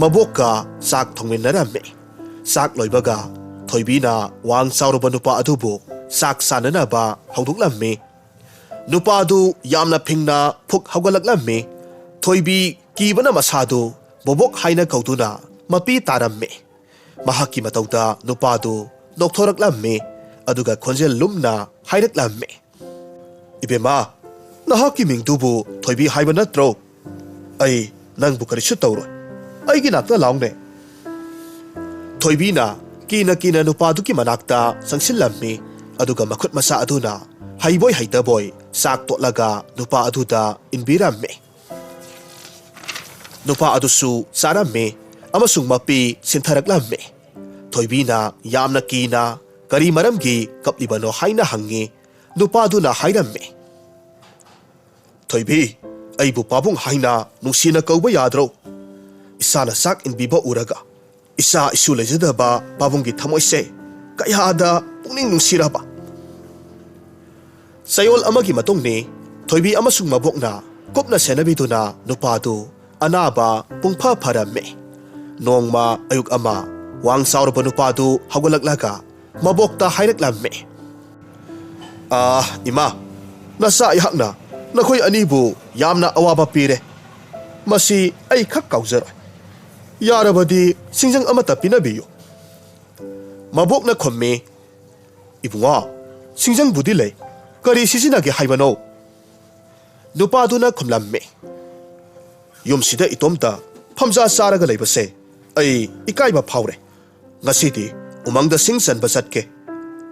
ꯃꯕꯣꯛꯀ ꯆꯥꯛ ꯊꯣꯡꯃꯤꯟꯅꯔꯝꯃꯤ꯫ ꯆꯥꯛ ꯂꯣꯏꯕꯒ ꯊꯣꯏꯕꯤꯅ ꯋꯥꯡ ꯆꯥꯎꯔꯕ ꯅꯨꯄꯥ ꯑꯗꯨꯕꯨ ꯆꯥꯛ ꯆꯥꯅꯅꯕ ꯍꯧꯗꯣꯛꯂꯝꯃꯤ꯫ ꯅꯨꯄꯥꯗꯨ ꯌꯥꯝꯅ ꯐꯤꯡꯅ ꯐꯨꯛ ꯍꯧꯒꯠꯂꯛꯂꯝꯃꯤ꯫ ꯊꯣꯏꯕꯤ ꯀꯤꯕꯅ ꯃꯁꯥꯗꯨ ꯕꯣꯕꯣꯛ ꯍꯥꯏꯅ ꯀꯧꯗꯨꯅ ꯃꯄꯤ ꯇꯥꯔꯝꯃꯤ꯫ ꯃꯍꯥꯛꯀꯤ ꯃꯇꯧꯗ ꯅꯨꯄꯥꯗꯨ ꯅꯣꯛꯊꯣꯔꯛꯂꯝꯃꯤ꯫ ꯑꯗꯨꯒ ꯈꯣꯟꯖꯦꯜ ꯂꯨꯝꯅ ꯍꯥꯏꯔꯛꯂꯝꯃꯤ, "ꯏꯕꯦꯝꯃ, ꯅꯍꯥꯛꯀꯤ ꯃꯤꯡꯗꯨꯕꯨ ꯊꯣꯏꯕꯤ ꯍꯥꯏꯕ ꯅꯠꯇ꯭ꯔꯣ? ꯑꯩ ꯅꯪꯕꯨ ꯀꯔꯤꯁꯨ ꯇꯧꯔꯣꯏ꯫ ꯑꯩꯒꯤ ꯅꯥꯛꯇ ꯂꯥꯎꯅꯦ꯫" ꯊꯣꯏꯕꯤꯅ ꯀꯤꯅ ꯀꯤꯅ ꯅꯨꯄꯥꯗꯨꯒꯤ ꯃꯅꯥꯛꯇ ꯆꯪꯁꯤꯜꯂꯝꯃꯤ꯫ ꯑꯗꯨꯒ ꯃꯈꯨꯠ ꯃꯁꯥ ꯑꯗꯨꯅ ꯍꯩꯕꯣꯏ ꯍꯩꯇꯕꯣꯏ ꯆꯥꯛ ꯇꯣꯠꯂꯒ ꯅꯨꯄꯥ ꯑꯗꯨꯗ ꯏꯟꯕꯤꯔꯝꯃꯤ꯫ ꯅꯨꯄꯥ ꯑꯗꯨꯁꯨ ꯆꯥꯔꯝꯃꯤ ꯑꯃꯁꯨꯡ ꯃꯄꯤ ꯁꯤꯟꯊꯔꯛꯂꯝꯃꯤ꯫ ꯊꯣꯏꯕꯤꯅ ꯌꯥꯝꯅ ꯀꯤꯅ ꯀꯔꯤ ꯃꯔꯝꯒꯤ ꯀꯞꯂꯤꯕꯅꯣ ꯍꯥꯏꯅ ꯍꯪꯉꯤ꯫ ꯅꯨꯄꯥꯗꯨꯅ ꯍꯥꯏꯔꯝꯃꯤ, "ꯊꯣꯏꯕꯤ, ꯑꯩꯕꯨ ꯄꯥꯕꯨꯡ ꯍꯥꯏꯅ ꯅꯨꯡꯁꯤꯅ ꯀꯧꯕ ꯌꯥꯗ꯭ꯔꯣ? ꯏꯁꯥꯅ ꯆꯥꯛ ꯏꯟꯕꯤꯕ ꯎꯔꯒ ꯏꯆꯥ ꯏꯁꯨ ꯂꯩꯖꯗꯕ ꯄꯥꯕꯨꯡꯒꯤ ꯊꯃꯣꯏꯁꯦ ꯀꯌꯥꯗ ꯄꯨꯛꯅꯤꯡ ꯅꯨꯡꯁꯤꯔꯕ!" ꯆꯌꯣꯜ ꯑꯃꯒꯤ ꯃꯇꯨꯡꯅꯤ꯫ ꯊꯣꯏꯕꯤ ꯑꯃꯁꯨꯡ ꯃꯕꯣꯛꯅ ꯀꯨꯞꯅ ꯁꯦꯟꯅꯕꯤꯗꯨꯅ ꯅꯨꯄꯥꯗꯨ ꯑꯅꯥꯕ ꯄꯨꯡꯐ ꯐꯔꯝꯃꯤ꯫ ꯅꯣꯡꯃ ꯑꯌꯨꯛ ꯑꯃ ꯋꯥꯡ ꯆꯥꯎꯔꯕ ꯅꯨꯄꯥꯗꯨ ꯍꯧꯒꯠꯂꯛꯂꯒ ꯃꯕꯣꯛꯇ ꯍꯥꯏꯔꯛꯂꯝꯃꯤ, "ꯑꯥ, ꯏꯃꯥ, ꯅꯆꯥ ꯑꯩꯍꯥꯛꯅ ꯅꯈꯣꯏ ꯑꯅꯤꯕꯨ ꯌꯥꯝꯅ ꯑꯋꯥꯕ ꯄꯤꯔꯦ꯫ ꯃꯁꯤ ꯑꯩ ꯈꯛ ꯀꯥꯎꯖꯔꯣꯏ꯫ ꯌꯥꯔꯕꯗꯤ ꯁꯤꯡꯖꯪ ꯑꯃꯠꯇ ꯄꯤꯅꯕꯤꯌꯨ꯫" ꯃꯕꯣꯛꯅ ꯈꯨꯝꯃꯤ, "ꯏꯕꯨꯡꯉꯣ, ꯁꯤꯡꯖꯪꯕꯨꯗꯤ ꯂꯩ꯫ ꯀꯔꯤ ꯁꯤꯖꯤꯟꯅꯒꯦ ꯍꯥꯏꯕꯅꯣ?" ꯅꯨꯄꯥꯗꯨꯅ ꯈꯨꯝꯂꯝꯃꯤ, "ꯌꯨꯝꯁꯤꯗ ꯏꯇꯣꯝꯇ ꯐꯝꯖꯥ ꯆꯥꯔꯒ ꯂꯩꯕꯁꯦ ꯑꯩ ꯏꯀꯥꯏꯕ ꯐꯥꯎꯔꯦ꯫ ꯉꯁꯤꯗꯤ ꯎꯃꯪꯗ ꯁꯤꯡ ꯆꯟꯕ ꯆꯠꯀꯦ꯫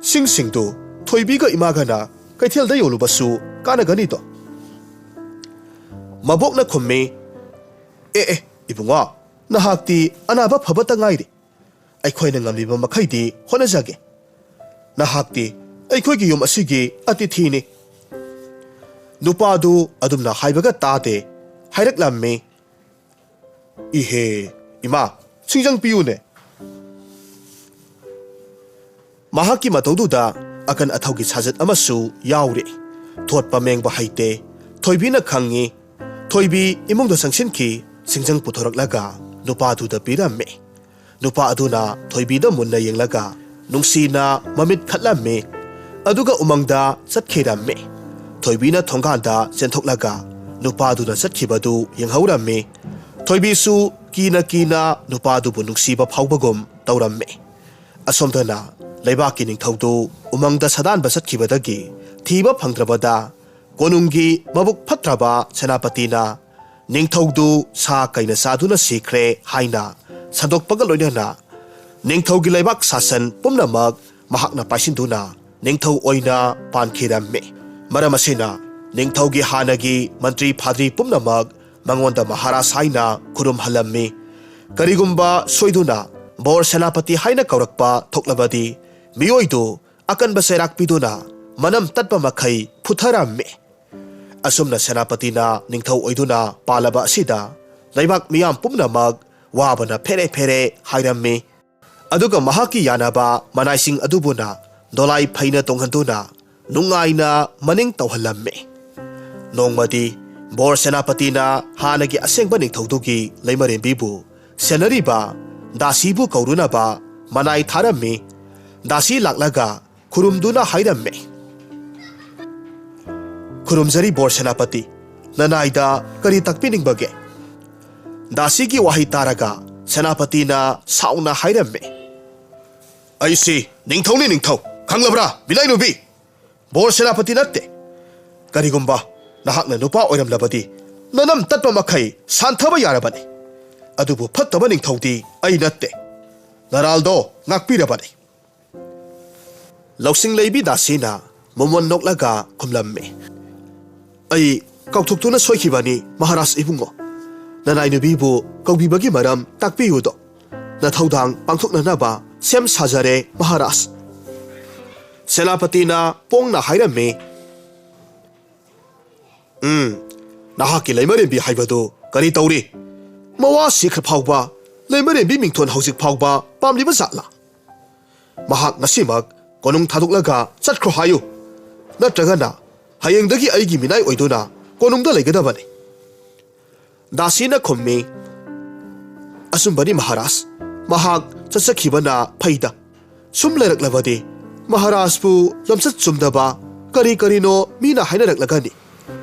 ꯁꯤꯡꯁꯤꯡꯗꯨ ꯊꯣꯏꯕꯤꯒ ꯏꯃꯥꯒꯅ ꯀꯩꯊꯦꯜꯗ ꯌꯣꯜꯂꯨꯕꯁꯨ ꯀꯥꯟꯅꯒꯅꯤꯗꯣ꯫" ꯃꯕꯣꯛꯅ ꯈꯨꯝꯃꯤ, "ꯑꯦ ꯑꯦ, ꯏꯕꯨꯡꯉꯣ, ꯅꯍꯥꯛꯇꯤ ꯑꯅꯥꯕ ꯐꯕꯇ ꯉꯥꯏꯔꯤ꯫ ꯑꯩꯈꯣꯏꯅ ꯉꯝꯂꯤꯕ ꯃꯈꯩꯗꯤ ꯍꯣꯠꯅꯖꯒꯦ꯫ ꯅꯍꯥꯛꯇꯤ ꯑꯩꯈꯣꯏꯒꯤ ꯌꯨꯝ ꯑꯁꯤꯒꯤ ꯑꯇꯤꯊꯤꯅꯤ꯫" ꯅꯨꯄꯥꯗꯨ ꯑꯗꯨꯝꯅ ꯍꯥꯏꯕꯒ ꯇꯥꯗꯦ꯫ ꯍꯥꯏꯔꯛꯂꯝꯃꯤ, "ꯏꯍꯦ, ꯏꯃꯥ, ꯁꯤꯡꯖꯪ ꯄꯤꯌꯨꯅꯦ꯫" ꯃꯍꯥꯛꯀꯤ ꯃꯇꯧꯗꯨꯗ ꯑꯀꯟ ꯑꯊꯧꯒꯤ ꯁꯥꯖꯠ ꯑꯃꯁꯨ ꯌꯥꯎꯔꯤ꯫ ꯊꯣꯠꯄ ꯃꯦꯡꯕ ꯍꯩꯇꯦ꯫ ꯊꯣꯏꯕꯤꯅ ꯈꯪꯉꯤ꯫ ꯊꯣꯏꯕꯤ ꯏꯃꯨꯡꯗ ꯆꯪꯁꯤꯟꯈꯤ꯫ ꯁꯤꯡꯖꯪ ꯄꯨꯊꯣꯔꯛꯂꯒ ꯅꯨꯄꯥꯗꯨꯗ ꯄꯤꯔꯝꯃꯤ꯫ ꯅꯨꯄꯥ ꯑꯗꯨꯅ ꯊꯣꯏꯕꯤꯗ ꯃꯨꯟꯅ ꯌꯦꯡꯂꯒ ꯅꯨꯡꯁꯤꯅ ꯃꯃꯤꯠ ꯈꯠꯂꯝꯃꯤ꯫ ꯑꯗꯨꯒ ꯎꯃꯪꯗ ꯆꯠꯈꯤꯔꯝꯃꯤ꯫ ꯊꯣꯏꯕꯤꯅ ꯊꯣꯡꯒꯥꯟꯗ ꯆꯦꯟꯊꯣꯛꯂꯒ ꯅꯨꯄꯥꯗꯨꯅ ꯆꯠꯈꯤꯕꯗꯨ ꯌꯦꯡꯍꯧꯔꯝꯃꯤ꯫ ꯊꯣꯏꯕꯤꯁꯨ ꯀꯤꯅ ꯀꯤꯅ ꯅꯨꯄꯥꯗꯨꯕꯨ ꯅꯨꯡꯁꯤꯕ ꯐꯥꯎꯕꯒꯨꯝ ꯇꯧꯔꯝꯃꯤ꯫ ꯑꯁꯣꯝꯗꯅ ꯂꯩꯕꯥꯛꯀꯤ ꯅꯤꯡꯊꯧꯗꯨ ꯎꯃꯪꯗ ꯁꯥꯗꯥꯟꯕ ꯆꯠꯈꯤꯕꯗꯒꯤ ꯊꯤꯕ ꯐꯪꯗ꯭ꯔꯕꯗ ꯀꯣꯅꯨꯡꯒꯤ ꯃꯕꯨꯛ ꯐꯠꯇ꯭ꯔꯕ ꯁꯦꯅꯥꯄꯇꯤꯅ ꯅꯤꯡꯊꯧꯗꯨ ꯁꯥ ꯀꯩꯅ ꯆꯥꯗꯨꯅ ꯁꯤꯈ꯭ꯔꯦ ꯍꯥꯏꯅ ꯁꯟꯗꯣꯛꯄꯒ ꯂꯣꯏꯅꯅ ꯅꯤꯡꯊꯧꯒꯤ ꯂꯩꯕꯥꯛ ꯁꯥꯁꯟ ꯄꯨꯝꯅꯃꯛ ꯃꯍꯥꯛꯅ ꯄꯥꯏꯁꯤꯟꯗꯨꯅ ꯅꯤꯡꯊꯧ ꯑꯣꯏꯅ ꯄꯥꯟꯈꯤꯔꯝꯃꯤ꯫ ꯃꯔꯝ ꯑꯁꯤꯅ ꯅꯤꯡꯊꯧꯒꯤ ꯍꯥꯟꯅꯒꯤ ꯃꯟꯇ꯭ꯔꯤ ꯐꯥꯗ꯭ꯔꯤ ꯄꯨꯝꯅꯃꯛ ꯃꯉꯣꯟꯗ ꯃꯍꯥꯔꯥꯖ ꯍꯥꯏꯅ ꯈꯨꯔꯨꯝꯍꯜꯂꯝꯃꯤ꯫ ꯀꯔꯤꯒꯨꯝꯕ ꯁꯣꯏꯗꯨꯅ ꯕꯣꯔ ꯁꯦꯅꯥꯄꯇꯤ ꯍꯥꯏꯅ ꯀꯧꯔꯛꯄ ꯊꯣꯛꯂꯕꯗꯤ ꯃꯤꯑꯣꯏꯗꯨ ꯑꯀꯟꯕ ꯆꯩꯔꯥꯛ ꯄꯤꯗꯨꯅ ꯃꯅꯝ ꯇꯠꯄ ꯃꯈꯩ ꯐꯨꯊꯔꯝꯃꯤ꯫ ꯑꯁꯨꯝꯅ ꯁꯦꯅꯥꯄꯇꯤꯅ ꯅꯤꯡꯊꯧ ꯑꯣꯏꯗꯨꯅ ꯄꯥꯜꯂꯕ ꯑꯁꯤꯗ ꯂꯩꯕꯥꯛ ꯃꯤꯌꯥꯝ ꯄꯨꯝꯅꯃꯛ ꯋꯥꯕꯅ ꯐꯦꯔꯦ ꯐꯦꯔꯦ ꯍꯥꯏꯔꯝꯃꯤ꯫ ꯑꯗꯨꯒ ꯃꯍꯥꯛꯀꯤ ꯌꯥꯅꯕ ꯃꯅꯥꯏꯁꯤꯡ ꯑꯗꯨꯕꯨꯅ ꯗꯣꯂꯥꯏ ꯐꯩꯅ ꯇꯣꯡꯍꯟꯗꯨꯅ ꯅꯨꯡꯉꯥꯏꯅ ꯃꯅꯤꯡ ꯇꯧꯍꯜꯂꯝꯃꯤ꯫ ꯅꯣꯡꯃꯗꯤ ꯕꯣꯔ ꯁꯦꯅꯥꯄꯇꯤꯅ ꯍꯥꯟꯅꯒꯤ ꯑꯁꯦꯡꯕ ꯅꯤꯡꯊꯧꯗꯨꯒꯤ ꯂꯩꯃꯔꯦꯝꯕꯤꯕꯨ ꯁꯦꯟꯅꯔꯤꯕ ꯗꯥꯁꯤꯕꯨ ꯀꯧꯔꯨꯅꯕ ꯃꯅꯥꯏ ꯊꯥꯔꯝꯃꯤ꯫ ꯗꯥꯁꯤ ꯂꯥꯛꯂꯒ ꯈꯨꯔꯨꯝꯗꯨꯅ ꯍꯥꯏꯔꯝꯃꯤ, "ꯈꯨꯔꯨꯝꯖꯔꯤ ꯕꯣꯔ ꯁꯦꯅꯥꯄꯇꯤ, ꯅꯅꯥꯏꯗ ꯀꯔꯤ ꯇꯥꯛꯄꯤꯅꯤꯡꯕꯒꯦ?" ꯗꯥꯁꯤꯒꯤ ꯋꯥꯍꯩ ꯇꯥꯔꯒ ꯁꯦꯅꯥꯄꯇꯤꯅ ꯁꯥꯎꯅ ꯍꯥꯏꯔꯝꯃꯤ, "ꯑꯩꯁꯤ ꯅꯤꯡꯊꯧꯅꯤ ꯅꯤꯡꯊꯧ, ꯈꯪꯂꯕ꯭ꯔꯥ ꯃꯤꯂꯥꯏꯅꯨꯕꯤ? ꯕꯣꯔ ꯁꯦꯅꯥꯄꯇꯤ ꯅꯠꯇꯦ꯫ ꯀꯔꯤꯒꯨꯝꯕ ꯅꯍꯥꯛꯅ ꯅꯨꯄꯥ ꯑꯣꯏꯔꯝꯂꯕꯗꯤ ꯅꯅꯝ ꯇꯠꯄ ꯃꯈꯩ ꯁꯥꯟꯊꯕ ꯌꯥꯔꯕꯅꯤ꯫ ꯑꯗꯨꯕꯨ ꯐꯠꯇꯕ ꯅꯤꯡꯊꯧꯗꯤ ꯑꯩ ꯅꯠꯇꯦ꯫ ꯅꯔꯥꯜꯗꯣ ꯉꯥꯛꯄꯤꯔꯕꯅꯤ꯫" ꯂꯧꯁꯤꯡ ꯂꯩꯕꯤ ꯗꯥꯁꯤꯅ ꯃꯃꯣꯟ ꯅꯣꯛꯂꯒ ꯈꯨꯝꯂꯝꯃꯤ, "ꯑꯩ ꯀꯥꯎꯊꯣꯛꯇꯨꯅ ꯁꯣꯏꯈꯤꯕꯅꯤ ꯃꯍꯥꯔꯥꯖ ꯏꯕꯨꯡꯉꯣ꯫ ꯅꯅꯥꯏ ꯅꯨꯄꯤꯕꯨ ꯀꯧꯕꯤꯕꯒꯤ ꯃꯔꯝ ꯇꯥꯛꯄꯤꯌꯨꯗꯣ꯫ ꯅꯊꯧꯗꯥꯡ ꯄꯥꯡꯊꯣꯛꯅꯅꯕ ꯁꯦꯝ ꯁꯥꯖꯔꯦ ꯃꯍꯥꯔꯥꯖ꯫" ꯁꯦꯅꯥꯄꯇꯤꯅ ꯄꯣꯡꯅ ꯍꯥꯏꯔꯝꯃꯤ, "ꯎꯝ, ꯅꯍꯥꯛꯀꯤ ꯂꯩꯃꯔꯦꯝꯕꯤ ꯍꯥꯏꯕꯗꯨ ꯀꯔꯤ ꯇꯧꯔꯤ? ꯃꯋꯥ ꯁꯤꯈ꯭ꯔ ꯐꯥꯎꯕ ꯂꯩꯃꯔꯦꯝꯕꯤ ꯃꯤꯡꯊꯣꯟ ꯍꯧꯖꯤꯛ ꯐꯥꯎꯕ ꯄꯥꯝꯂꯤꯕ ꯖꯥꯠꯂꯥ? ꯃꯍꯥꯛ ꯉꯁꯤꯃꯛ ꯀꯣꯅꯨꯡ ꯊꯥꯗꯣꯛꯂꯒ ꯆꯠꯈ꯭ꯔꯣ ꯍꯥꯏꯌꯨ, ꯅꯠꯇ꯭ꯔꯒꯅ ꯍꯌꯦꯡꯗꯒꯤ ꯑꯩꯒꯤ ꯃꯤꯅꯥꯏ ꯑꯣꯏꯗꯨꯅ ꯀꯣꯅꯨꯡꯗ ꯂꯩꯒꯗꯕꯅꯤ꯫" ꯗꯥꯁꯤꯅ ꯈꯨꯝꯃꯤ, "ꯑꯆꯨꯝꯕꯅꯤ ꯃꯍꯥꯔꯥꯖ, ꯃꯍꯥꯛ ꯆꯠꯆꯈꯤꯕꯅ ꯐꯩꯗ꯫ ꯁꯨꯝ ꯂꯩꯔꯛꯂꯕꯗꯤ ꯃꯍꯥꯔꯥꯖꯄꯨ ꯂꯝꯆꯠ ꯆꯨꯝꯗꯕ ꯀꯔꯤ ꯀꯔꯤꯅꯣ ꯃꯤꯅ ꯍꯥꯏꯅꯔꯛꯂꯒꯅꯤ꯫"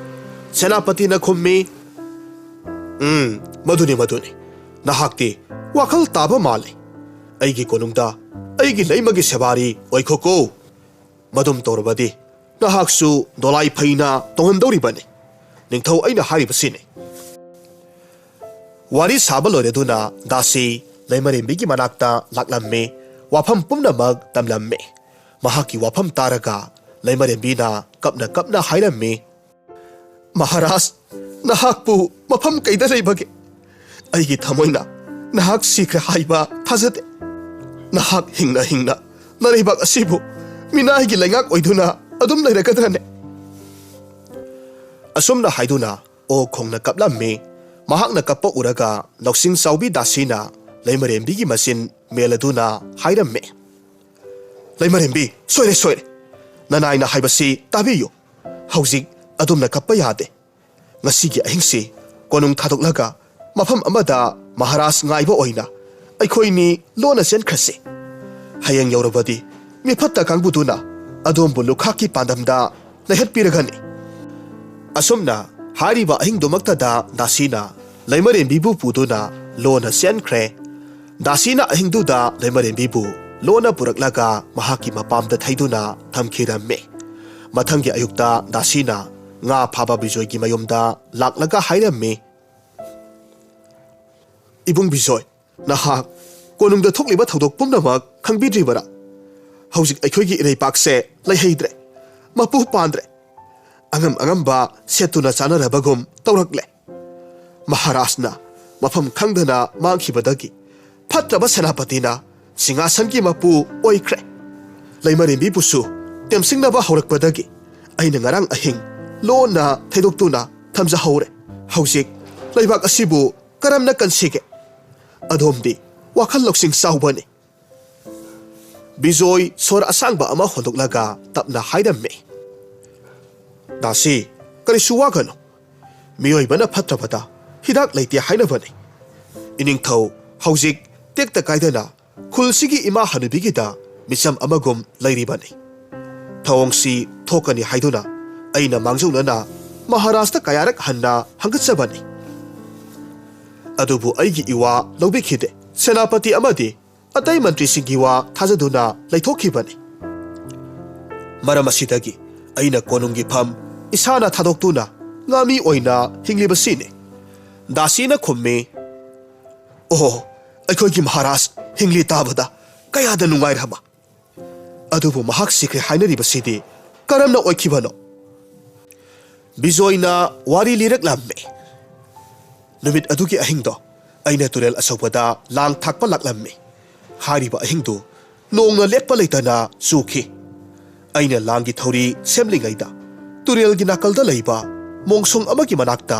ꯁꯦꯅꯥꯄꯇꯤꯅ ꯈꯨꯝꯃꯤ, "ꯎꯝ, ꯃꯗꯨꯅꯤ, ꯃꯗꯨꯅꯤ꯫ ꯅꯍꯥꯛꯇꯤ ꯋꯥꯈꯜ ꯇꯥꯕ ꯃꯥꯜꯂꯤ꯫ ꯑꯩꯒꯤ ꯀꯣꯅꯨꯡꯗ ꯑꯩꯒꯤ ꯂꯩꯃꯒꯤ ꯁꯦꯕꯥꯔꯤ ꯑꯣꯏꯈꯣꯀꯣ꯫ ꯃꯗꯨꯝ ꯇꯧꯔꯕꯗꯤ ꯅꯍꯥꯛꯁꯨ ꯗꯣꯂꯥꯏ ꯐꯩꯅ ꯇꯣꯡꯍꯟꯗꯧꯔꯤꯕꯅꯤ꯫ ꯅꯤꯡꯊꯧ ꯑꯩꯅ ꯍꯥꯏꯔꯤꯕꯁꯤꯅꯤ꯫" ꯋꯥꯔꯤ ꯁꯥꯕ ꯂꯣꯏꯔꯗꯨꯅ ꯗꯥꯁꯤ ꯂꯩꯃꯔꯦꯝꯕꯤꯒꯤ ꯃꯅꯥꯛꯇ ꯂꯥꯛꯂꯝꯃꯤ꯫ ꯋꯥꯐꯝ ꯄꯨꯝꯅꯃꯛ ꯇꯝꯂꯝꯃꯤ꯫ ꯃꯍꯥꯛꯀꯤ ꯋꯥꯐꯝ ꯇꯥꯔꯒ ꯂꯩꯃꯔꯦꯝꯕꯤꯅ ꯀꯞꯅ ꯀꯞꯅ ꯍꯥꯏꯔꯝꯃꯤ, "ꯃꯍꯥꯔꯥꯖ, ꯅꯍꯥꯛꯄꯨ ꯃꯐꯝ ꯀꯩꯗ ꯂꯩꯕꯒꯦ? ꯑꯩꯒꯤ ꯊꯃꯣꯏꯅ ꯅꯍꯥꯛ ꯁꯤꯈ꯭ꯔꯦ ꯍꯥꯏꯕ ꯊꯥꯖꯗꯦ꯫ ꯅꯍꯥꯛ ꯍꯤꯡꯅ ꯍꯤꯡꯅ ꯅꯔꯩꯕꯥꯛ ꯑꯁꯤꯕꯨ ꯃꯤꯅꯥꯏꯒꯤ ꯂꯩꯉꯥꯛ ꯑꯣꯏꯗꯨꯅ ꯑꯗꯨꯝ ꯂꯩꯔꯒꯗ꯭ꯔꯅꯦ?" ꯑꯁꯨꯝꯅ ꯍꯥꯏꯗꯨꯅ ꯑꯣ ꯈꯣꯡꯅ ꯀꯞꯂꯝꯃꯤ꯫ ꯃꯍꯥꯛꯅ ꯀꯞꯄ ꯎꯔꯒ ꯂꯧꯁꯤꯡ ꯆꯥꯎꯕꯤ ꯗꯥꯁꯤꯅ ꯂꯩꯃꯔꯦꯝꯕꯤꯒꯤ ꯃꯆꯤꯟ ꯃꯦꯜꯂꯗꯨꯅ ꯍꯥꯏꯔꯝꯃꯤ, "ꯂꯩꯃꯔꯦꯝꯕꯤ, ꯁꯣꯏꯔꯦ, ꯁꯣꯏꯔꯦ꯫ ꯅꯅꯥꯏꯅ ꯍꯥꯏꯕꯁꯤ ꯇꯥꯕꯤꯌꯨ꯫ ꯍꯧꯖꯤꯛ ꯑꯗꯨꯝꯅ ꯀꯞꯄ ꯌꯥꯗꯦ꯫ ꯉꯁꯤꯒꯤ ꯑꯍꯤꯡꯁꯤ ꯀꯣꯅꯨꯡ ꯊꯥꯗꯣꯛꯂꯒ ꯃꯐꯝ ꯑꯃꯗ ꯃꯍꯥꯔꯥꯖ ꯉꯥꯏꯕ ꯑꯣꯏꯅ ꯑꯩꯈꯣꯏꯅꯤ ꯂꯣꯟꯅ ꯆꯦꯟꯈ꯭ꯔꯁꯤ꯫ ꯍꯌꯦꯡ ꯌꯧꯔꯕꯗꯤ ꯃꯤꯐꯠꯇ ꯀꯥꯡꯕꯨꯗꯨꯅ ꯑꯗꯣꯝꯕꯨ ꯂꯨꯈꯥꯛꯀꯤ ꯄꯥꯟꯗꯝꯗ ꯂꯩꯍꯠꯄꯤꯔꯒꯅꯤ꯫" ꯑꯁꯨꯝꯅ ꯍꯥꯏꯔꯤꯕ ꯑꯍꯤꯡꯗꯨꯃꯛꯇꯗ ꯗꯥꯁꯤꯅ ꯂꯩꯃꯔꯦꯝꯕꯤꯕꯨ ꯄꯨꯗꯨꯅ ꯂꯣꯟꯅ ꯆꯦꯟꯈ꯭ꯔꯦ꯫ ꯗꯥꯁꯤꯅ ꯑꯍꯤꯡꯗꯨꯗ ꯂꯩꯃꯔꯦꯝꯕꯤꯕꯨ ꯂꯣꯟꯅ ꯄꯨꯔꯛꯂꯒ ꯃꯍꯥꯛꯀꯤ ꯃꯄꯥꯝꯗ ꯊꯩꯗꯨꯅ ꯊꯝꯈꯤꯔꯝꯃꯤ꯫ ꯃꯊꯪꯒꯤ ꯑꯌꯨꯛꯇ ꯗꯥꯁꯤꯅ ꯉꯥ ꯐꯥꯕ ꯕꯤꯖꯣꯏꯒꯤ ꯃꯌꯨꯝꯗ ꯂꯥꯛꯂꯒ ꯍꯥꯏꯔꯝꯃꯤ, "ꯏꯕꯨꯡ ꯕꯤꯖꯣꯏ, ꯅꯍꯥꯛ ꯀꯣꯅꯨꯡꯗ ꯊꯣꯛꯂꯤꯕ ꯊꯧꯗꯣꯛ ꯄꯨꯝꯅꯃꯛ ꯈꯪꯕꯤꯗ꯭ꯔꯤꯕꯔꯥ? ꯍꯧꯖꯤꯛ ꯑꯩꯈꯣꯏꯒꯤ ꯏꯔꯩꯄꯥꯛꯁꯦ ꯂꯩꯍꯩꯗ꯭ꯔꯦ, ꯃꯄꯨ ꯄꯥꯟꯗ꯭ꯔꯦ꯫ ꯑꯉꯝ ꯑꯉꯝꯕ ꯁꯦꯠꯇꯨꯅ ꯆꯥꯅꯔꯕꯒꯨꯝ ꯇꯧꯔꯛꯂꯦ꯫ ꯃꯍꯥꯔꯥꯖꯅ ꯃꯐꯝ ꯈꯪꯗꯅ ꯃꯥꯡꯈꯤꯕꯗꯒꯤ ꯐꯠꯇ꯭ꯔꯕ ꯁꯦꯅꯥꯄꯇꯤꯅ ꯁꯤꯡꯍꯥꯁꯟꯒꯤ ꯃꯄꯨ ꯑꯣꯏꯈ꯭ꯔꯦ꯫ ꯂꯩꯃꯔꯦꯝꯕꯤꯕꯨꯁꯨ ꯇꯦꯝꯁꯤꯡꯅꯕ ꯍꯧꯔꯛꯄꯗꯒꯤ ꯑꯩꯅ ꯉꯔꯥꯡ ꯑꯍꯤꯡ ꯂꯣꯟꯅ ꯊꯩꯗꯣꯛꯇꯨꯅ ꯊꯝꯖꯍꯧꯔꯦ꯫ ꯍꯧꯖꯤꯛ ꯂꯩꯕꯥꯛ ꯑꯁꯤꯕꯨ ꯀꯔꯝꯅ ꯀꯟꯁꯤꯒꯦ? ꯑꯗꯣꯝꯗꯤ ꯋꯥꯈꯜ ꯂꯧꯁꯤꯡ ꯆꯥꯎꯕꯅꯤ꯫" ꯕꯤꯖꯣꯏ ꯁꯣꯔ ꯑꯁꯥꯡꯕ ꯑꯃ ꯍꯣꯟꯗꯣꯛꯂꯒ ꯇꯞꯅ ꯍꯥꯏꯔꯝꯃꯤ, "ꯗꯥꯁꯤ, ꯀꯔꯤꯁꯨ ꯋꯥꯒꯅꯨ꯫ ꯃꯤꯑꯣꯏꯕꯅ ꯐꯠꯇꯕꯗ ꯍꯤꯗꯥꯛ ꯂꯩꯇꯦ ꯍꯥꯏꯅꯕꯅꯤ꯫ ꯏꯅꯤꯡꯊꯧ ꯍꯧꯖꯤꯛ ꯇꯦꯛꯇ ꯀꯥꯏꯗꯅ ꯈꯨꯜꯁꯤꯒꯤ ꯏꯃꯥ ꯍꯅꯨꯕꯤꯒꯤꯗ ꯃꯤꯆꯝ ꯑꯃꯒꯨꯝ ꯂꯩꯔꯤꯕꯅꯤ꯫ ꯊꯧꯑꯣꯡꯁꯤ ꯊꯣꯛꯀꯅꯤ ꯍꯥꯏꯗꯨꯅ ꯑꯩꯅ ꯃꯥꯡꯖꯧꯅꯅ ꯃꯍꯥꯔꯥꯖꯇ ꯀꯌꯥꯔꯛ ꯍꯟꯅ ꯍꯪꯒꯠꯆꯕꯅꯤ꯫ ꯑꯗꯨꯕꯨ ꯑꯩꯒꯤ ꯏꯋꯥ ꯂꯧꯕꯤꯈꯤꯗꯦ꯫ ꯁꯦꯅꯥꯄꯇꯤ ꯑꯃꯗꯤ ꯑꯇꯩ ꯃꯟꯇ꯭ꯔꯤꯁꯤꯡꯒꯤ ꯋꯥ ꯊꯥꯖꯗꯨꯅ ꯂꯩꯊꯣꯛꯈꯤꯕꯅꯤ꯫ ꯃꯔꯝ ꯑꯁꯤꯗꯒꯤ ꯑꯩꯅ ꯀꯣꯅꯨꯡꯒꯤ ꯐꯝ ꯏꯁꯥꯅ ꯊꯥꯗꯣꯛꯇꯨꯅ ꯉꯥꯃꯤ ꯑꯣꯏꯅ ꯍꯤꯡꯂꯤꯕꯁꯤꯅꯤ꯫ ꯗꯥꯁꯤꯅ ꯈꯨꯝꯃꯤ, "ꯑꯣꯍꯣ, ꯑꯩꯈꯣꯏꯒꯤ ꯃꯍꯥꯔꯥꯖ ꯍꯤꯡꯂꯤ ꯇꯥꯕꯗ ꯀꯌꯥꯗ ꯅꯨꯡꯉꯥꯏꯔꯕ! ꯑꯗꯨꯕꯨ ꯃꯍꯥꯛ ꯁꯤꯈ꯭ꯔꯦ ꯍꯥꯏꯅꯔꯤꯕꯁꯤꯗꯤ ꯀꯔꯝꯅ ꯑꯣꯏꯈꯤꯕꯅꯣ?" ꯕꯤꯖꯣꯏꯅ ꯋꯥꯔꯤ ꯂꯤꯔꯛꯂꯝꯃꯤ꯫ ꯅꯨꯃꯤꯠ ꯑꯗꯨꯒꯤ ꯑꯍꯤꯡꯗꯣ ꯑꯩꯅ ꯇꯨꯔꯦꯜ ꯑꯆꯧꯕꯗ ꯂꯥꯡ ꯊꯥꯛꯄ ꯂꯥꯛꯂꯝꯃꯤ꯫ ꯍꯥꯏꯔꯤꯕ ꯑꯍꯤꯡꯗꯨ ꯅꯣꯡꯅ ꯂꯦꯞꯄ ꯂꯩꯇꯅ ꯆꯨꯈꯤ꯫ ꯑꯩꯅ ꯂꯥꯡꯒꯤ ꯊꯧꯔꯤ ꯁꯦꯝꯂꯤꯉꯩꯗ ꯇꯨꯔꯦꯜꯒꯤ ꯅꯥꯀꯜꯗ ꯂꯩꯕ ꯃꯣꯡꯁꯣꯡ ꯑꯃꯒꯤ ꯃꯅꯥꯛꯇ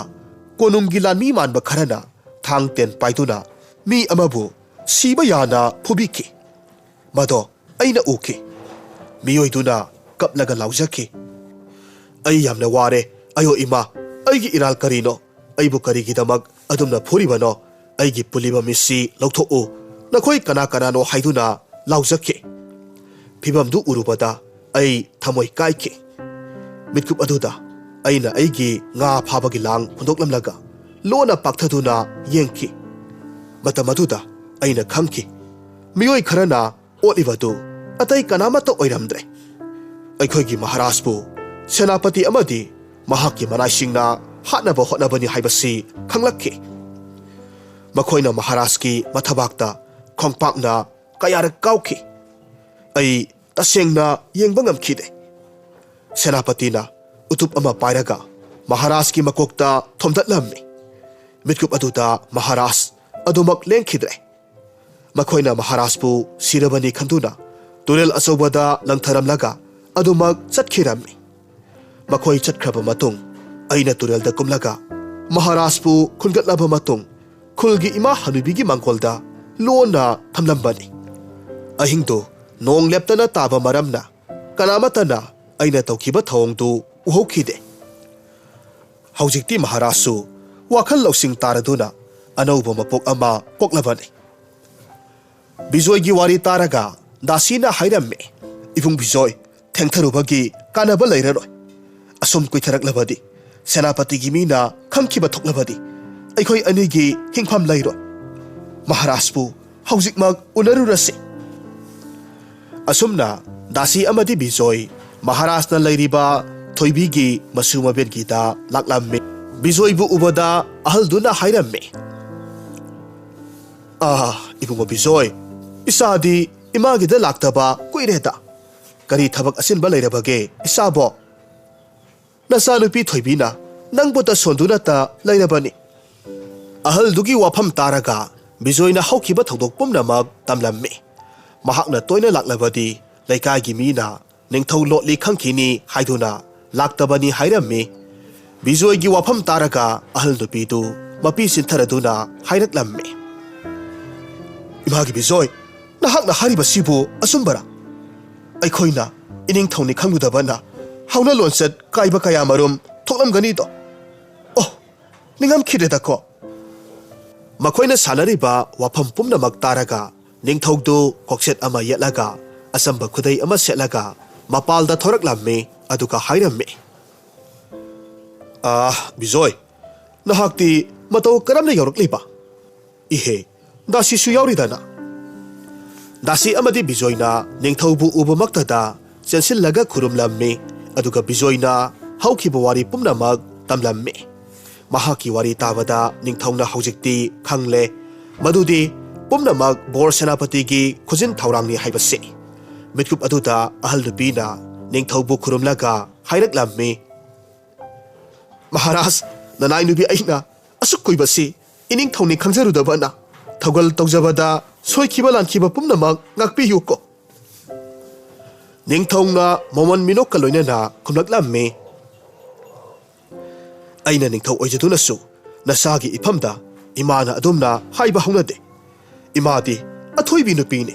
ꯀꯣꯅꯨꯡꯒꯤ ꯂꯥꯟꯃꯤ ꯃꯥꯟꯕ ꯈꯔꯅ ꯊꯥꯡ ꯇꯦꯟ ꯄꯥꯏꯗꯨꯅ ꯃꯤ ꯑꯃꯕꯨ ꯁꯤꯕ ꯌꯥꯅ ꯐꯨꯕꯤꯈꯤ꯫ ꯃꯗꯣ ꯑꯩꯅ ꯎꯈꯤ꯫ ꯃꯤꯑꯣꯏꯗꯨꯅ ꯀꯞꯂꯒ ꯂꯥꯎꯖꯈꯤ, "ꯑꯩ ꯌꯥꯝꯅ ꯋꯥꯔꯦ꯫ ꯑꯌꯣ ꯏꯃꯥ, ꯑꯩꯒꯤ ꯏꯔꯥꯜ ꯀꯔꯤꯅꯣ? ꯑꯩꯕꯨ ꯀꯔꯤꯒꯤꯗꯃꯛ ꯑꯗꯨꯝꯅ ꯐꯨꯔꯤꯕꯅꯣ? ꯑꯩꯒꯤ ꯄꯨꯜꯂꯤꯕ ꯃꯤꯠꯁꯤ ꯂꯧꯊꯣꯛꯎ꯫ ꯅꯈꯣꯏ ꯀꯅꯥ ꯀꯅꯥꯅꯣ?" ꯍꯥꯏꯗꯨꯅ ꯂꯥꯎꯖꯈꯤ꯫ ꯐꯤꯚꯝꯗꯨ ꯎꯔꯨꯕꯗ ꯑꯩ ꯊꯃꯣꯏ ꯀꯥꯏꯈꯤ꯫ ꯃꯤꯠꯀꯨꯞ ꯑꯗꯨꯗ ꯑꯩꯅ ꯑꯩꯒꯤ ꯉꯥ ꯐꯥꯕꯒꯤ ꯂꯥꯡ ꯍꯨꯟꯗꯣꯛꯂꯝꯂꯒ ꯂꯣꯟꯅ ꯄꯥꯛꯊꯗꯨꯅ ꯌꯦꯡꯈꯤ꯫ ꯃꯇꯝ ꯑꯗꯨꯗ ꯑꯩꯅ ꯈꯪꯈꯤ, ꯃꯤꯑꯣꯏ ꯈꯔꯅ ꯑꯣꯠꯂꯤꯕꯗꯨ ꯑꯇꯩ ꯀꯅꯥꯃꯠꯇ ꯑꯣꯏꯔꯝꯗ꯭ꯔꯦ꯫ ꯑꯩꯈꯣꯏꯒꯤ ꯃꯍꯥꯔꯥꯖꯄꯨ ꯁꯦꯅꯥꯄꯇꯤ ꯑꯃꯗꯤ ꯃꯍꯥꯛꯀꯤ ꯃꯅꯥꯏꯁꯤꯡꯅ ꯍꯥꯠꯅꯕ ꯍꯣꯠꯅꯕꯅꯤ ꯍꯥꯏꯕꯁꯤ ꯈꯪꯂꯛꯈꯤ꯫ ꯃꯈꯣꯏꯅ ꯃꯍꯥꯔꯥꯖꯀꯤ ꯃꯊꯕꯥꯛꯇ ꯈꯣꯡꯄꯥꯛꯅ ꯀꯌꯥꯔꯛ ꯀꯥꯎꯈꯤ꯫ ꯑꯩ ꯇꯁꯦꯡꯅ ꯌꯦꯡꯕ ꯉꯝꯈꯤꯗꯦ꯫ ꯁꯦꯅꯥꯄꯇꯤꯅ ꯎꯇꯨꯞ ꯑꯃ ꯄꯥꯏꯔꯒ ꯃꯍꯥꯔꯥꯖꯀꯤ ꯃꯀꯣꯛꯇ ꯊꯣꯝꯗꯠꯂꯝꯃꯤ꯫ ꯃꯤꯠꯀꯨꯞ ꯑꯗꯨꯗ ꯃꯍꯥꯔꯥꯖ ꯑꯗꯨꯃꯛ ꯂꯦꯡꯈꯤꯗ꯭ꯔꯦ꯫ ꯃꯈꯣꯏꯅ ꯃꯍꯥꯔꯥꯖꯄꯨ ꯁꯤꯔꯕꯅꯤ ꯈꯟꯗꯨꯅ ꯇꯨꯔꯦꯜ ꯑꯆꯧꯕꯗ ꯂꯪꯊꯔꯝꯂꯒ ꯑꯗꯨꯃꯛ ꯆꯠꯈꯤꯔꯝꯃꯤ꯫ ꯃꯈꯣꯏ ꯆꯠꯈ꯭ꯔꯕ ꯃꯇꯨꯡ ꯑꯩꯅ ꯇꯨꯔꯦꯜꯗ ꯀꯨꯝꯂꯒ ꯃꯍꯥꯔꯥꯖꯄꯨ ꯈꯨꯟꯒꯠꯂꯕ ꯃꯇꯨꯡ ꯈꯨꯜꯒꯤ ꯏꯃꯥ ꯍꯅꯨꯕꯤꯒꯤ ꯃꯥꯡꯒꯣꯜꯗ ꯂꯣꯟꯅ ꯊꯝꯂꯝꯕꯅꯤ꯫ ꯑꯍꯤꯡꯗꯨ ꯅꯣꯡ ꯂꯦꯞꯇꯅ ꯇꯥꯕ ꯃꯔꯝꯅ ꯀꯅꯥꯃꯠꯇꯅ ꯑꯩꯅ ꯇꯧꯈꯤꯕ ꯊꯧꯑꯣꯡꯗꯨ ꯎꯍꯧꯈꯤꯗꯦ꯫ ꯍꯧꯖꯤꯛꯇꯤ ꯃꯍꯥꯔꯥꯖꯁꯨ ꯋꯥꯈꯜ ꯂꯧꯁꯤꯡ ꯇꯥꯔꯗꯨꯅ ꯑꯅꯧꯕ ꯃꯄꯣꯛ ꯑꯃ ꯄꯣꯛꯂꯕꯅꯤ꯫ ꯕꯤꯖꯣꯏꯒꯤ ꯋꯥꯔꯤ ꯇꯥꯔꯒ ꯗꯥꯁꯤꯅ ꯍꯥꯏꯔꯝꯃꯤ, "ꯏꯕꯨꯡ ꯕꯤꯖꯣꯏ, ꯊꯦꯡꯊꯔꯨꯕꯒꯤ ꯀꯥꯟꯅꯕ ꯂꯩꯔꯔꯣꯏ꯫ ꯑꯁꯨꯝ ꯀꯨꯏꯊꯔꯛꯂꯕꯗꯤ, ꯁꯦꯅꯥꯄꯇꯤꯒꯤ ꯃꯤꯅ ꯈꯪꯈꯤꯕ ꯊꯣꯛꯂꯕꯗꯤ, ꯑꯩꯈꯣꯏ ꯑꯅꯤꯒꯤ ꯍꯤꯡꯐꯝ ꯂꯩꯔꯣꯏ꯫ ꯃꯍꯥꯔꯥꯖꯄꯨ ꯍꯧꯖꯤꯛꯃꯛ ꯎꯅꯔꯨꯔꯁꯤ"꯫ ꯑꯁꯨꯝꯅ ꯗꯥꯁꯤ ꯑꯃꯗꯤ ꯕꯤꯖꯣꯏ ꯃꯍꯥꯔꯥꯖꯅ ꯂꯩꯔꯤꯕ ꯊꯣꯏꯕꯤꯒꯤ ꯃꯁꯨ ꯃꯕꯦꯟꯒꯤꯗ ꯂꯥꯛꯂꯝꯃꯤ꯫ ꯕꯤꯖꯣꯏꯕꯨ ꯎꯕꯗ ꯑꯍꯜꯗꯨꯅ ꯍꯥꯏꯔꯝꯃꯤ, "ꯑꯥ, ꯏꯕꯨꯡꯉꯣ ꯕꯤꯖꯣꯏ, ꯏꯆꯥꯗꯤ ꯏꯃꯥꯒꯤꯗ ꯂꯥꯛꯇꯕ ꯀꯨꯏꯔꯦꯗ꯫ ꯀꯔꯤ ꯊꯕꯛ ꯑꯆꯤꯟꯕ ꯂꯩꯔꯕꯒꯦ ꯏꯆꯥꯕꯣ? ꯅꯆꯥꯅꯨꯄꯤ ꯊꯣꯏꯕꯤꯅ ꯅꯪꯕꯨꯇ ꯁꯣꯟꯗꯨꯅꯇ ꯂꯩꯔꯕꯅꯤ"꯫ ꯑꯍꯜꯗꯨꯒꯤ ꯋꯥꯐꯝ ꯇꯥꯔꯒ ꯕꯤꯖꯣꯏꯅ ꯍꯧꯈꯤꯕ ꯊꯧꯗꯣꯛ ꯄꯨꯝꯅꯃꯛ ꯇꯝꯂꯝꯃꯤ꯫ ꯃꯍꯥꯛꯅ ꯇꯣꯏꯅ ꯂꯥꯛꯂꯕꯗꯤ ꯂꯩꯀꯥꯏꯒꯤ ꯃꯤꯅ ꯅꯤꯡꯊꯧ ꯂꯣꯠꯂꯤ ꯈꯪꯈꯤꯅꯤ ꯍꯥꯏꯗꯨꯅ ꯂꯥꯛꯇꯕꯅꯤ ꯍꯥꯏꯔꯝꯃꯤ꯫ ꯕꯤꯖꯣꯏꯒꯤ ꯋꯥꯐꯝ ꯇꯥꯔꯒ ꯑꯍꯜ ꯅꯨꯄꯤꯗꯨ ꯃꯄꯤ ꯆꯤꯟꯊꯔꯗꯨꯅ ꯍꯥꯏꯔꯛꯂꯝꯃꯤ, "ꯏꯃꯥꯒꯤ ꯕꯤꯖꯣꯏ, ꯅꯍꯥꯛꯅ ꯍꯥꯏꯔꯤꯕꯁꯤꯕꯨ ꯑꯆꯨꯝꯕꯔꯥ? ꯑꯩꯈꯣꯏꯅ ꯏꯅꯤꯡꯊꯧꯅꯤ ꯈꯪꯂꯨꯗꯕꯅ ꯍꯧꯅ ꯂꯣꯟꯆꯠ ꯀꯥꯏꯕ ꯀꯌꯥꯃꯔꯨꯝ ꯊꯣꯛꯂꯝꯒꯅꯤꯗꯣ꯫ ꯑꯣ, ꯅꯤꯡꯉꯝꯈꯤꯗ꯭ꯔꯦꯗꯀꯣ"꯫ ꯃꯈꯣꯏꯅ ꯁꯥꯟꯅꯔꯤꯕ ꯋꯥꯐꯝ ꯄꯨꯝꯅꯃꯛ ꯇꯥꯔꯒ ꯅꯤꯡꯊꯧꯗꯨ ꯀꯣꯛꯁꯦꯠ ꯑꯃ ꯌꯦꯠꯂꯒ ꯑꯆꯝꯕ ꯈꯨꯗꯩ ꯑꯃ ꯁꯦꯠꯂꯒ ꯃꯄꯥꯜꯗ ꯊꯣꯔꯛꯂꯝꯃꯤ꯫ ꯑꯗꯨꯒ ꯍꯥꯏꯔꯝꯃꯤ, "ꯑꯥ, ꯕꯤꯖꯣꯏ, ꯅꯍꯥꯛꯇꯤ ꯃꯇꯧ ꯀꯔꯝꯅ ꯌꯧꯔꯛꯂꯤꯕ? ꯏꯍꯦ, ꯗꯥꯁꯤꯁꯨ ꯌꯥꯎꯔꯤꯗꯅ"꯫ ꯗꯥꯁꯤ ꯑꯃꯗꯤ ꯕꯤꯖꯣꯏꯅ ꯅꯤꯡꯊꯧꯕꯨ ꯎꯕꯃꯛꯇꯗ ꯆꯦꯟꯁꯤꯜꯂꯒ ꯈꯨꯔꯨꯝꯂꯝꯃꯤ꯫ ꯑꯗꯨꯒ ꯕꯤꯖꯣꯏꯅ ꯍꯧꯈꯤꯕ ꯋꯥꯔꯤ ꯄꯨꯝꯅꯃꯛ ꯇꯝꯂꯝꯃꯤ꯫ ꯃꯍꯥꯛꯀꯤ ꯋꯥꯔꯤ ꯇꯥꯕꯗ ꯅꯤꯡꯊꯧꯅ ꯍꯧꯖꯤꯛꯇꯤ ꯈꯪꯂꯦ ꯃꯗꯨꯗꯤ ꯄꯨꯝꯅꯃꯛ ꯕꯣꯔ ꯁꯦꯅꯥꯄꯇꯤꯒꯤ ꯈꯨꯖꯤꯟ ꯊꯧꯔꯥꯡꯅꯤ ꯍꯥꯏꯕꯁꯤ꯫ ꯃꯤꯠꯀꯨꯞ ꯑꯗꯨꯗ ꯑꯍꯜ ꯅꯨꯄꯤꯅ ꯅꯤꯡꯊꯧꯕꯨ ꯈꯨꯔꯨꯝꯂꯒ ꯍꯥꯏꯔꯛꯂꯝꯃꯤ, "ꯃꯍꯥꯔꯥꯖ, ꯅꯅꯥꯏ ꯅꯨꯄꯤ ꯑꯩꯅ ꯑꯁꯨꯛ ꯀꯨꯏꯕꯁꯤ ꯏꯅꯤꯡꯊꯧꯅꯤ ꯈꯪꯖꯔꯨꯗꯕꯅ ꯊꯧꯒꯜ ꯇꯧꯖꯕꯗ ꯁꯣꯏꯈꯤꯕ ꯂꯥꯟꯈꯤꯕ ꯄꯨꯝꯅꯃꯛ ꯉꯥꯛꯄꯤꯌꯨꯀꯣ"꯫ ꯅꯤꯡꯊꯧꯅ ꯃꯣꯃꯣꯟ ꯃꯤꯅꯣꯛꯀ ꯂꯣꯏꯅꯅ ꯈꯨꯝꯂꯛꯂꯝꯃꯤ, "ꯑꯩꯅ ꯅꯤꯡꯊꯧ ꯑꯣꯏꯖꯗꯨꯅꯁꯨ ꯅꯁꯥꯒꯤ ꯏꯐꯝꯗ ꯏꯃꯥꯅ ꯑꯗꯨꯝꯅ ꯍꯥꯏꯕ ꯍꯧꯅꯗꯦ꯫ ꯏꯃꯥꯗꯤ ꯑꯊꯣꯏꯕꯤ ꯅꯨꯄꯤꯅꯤ꯫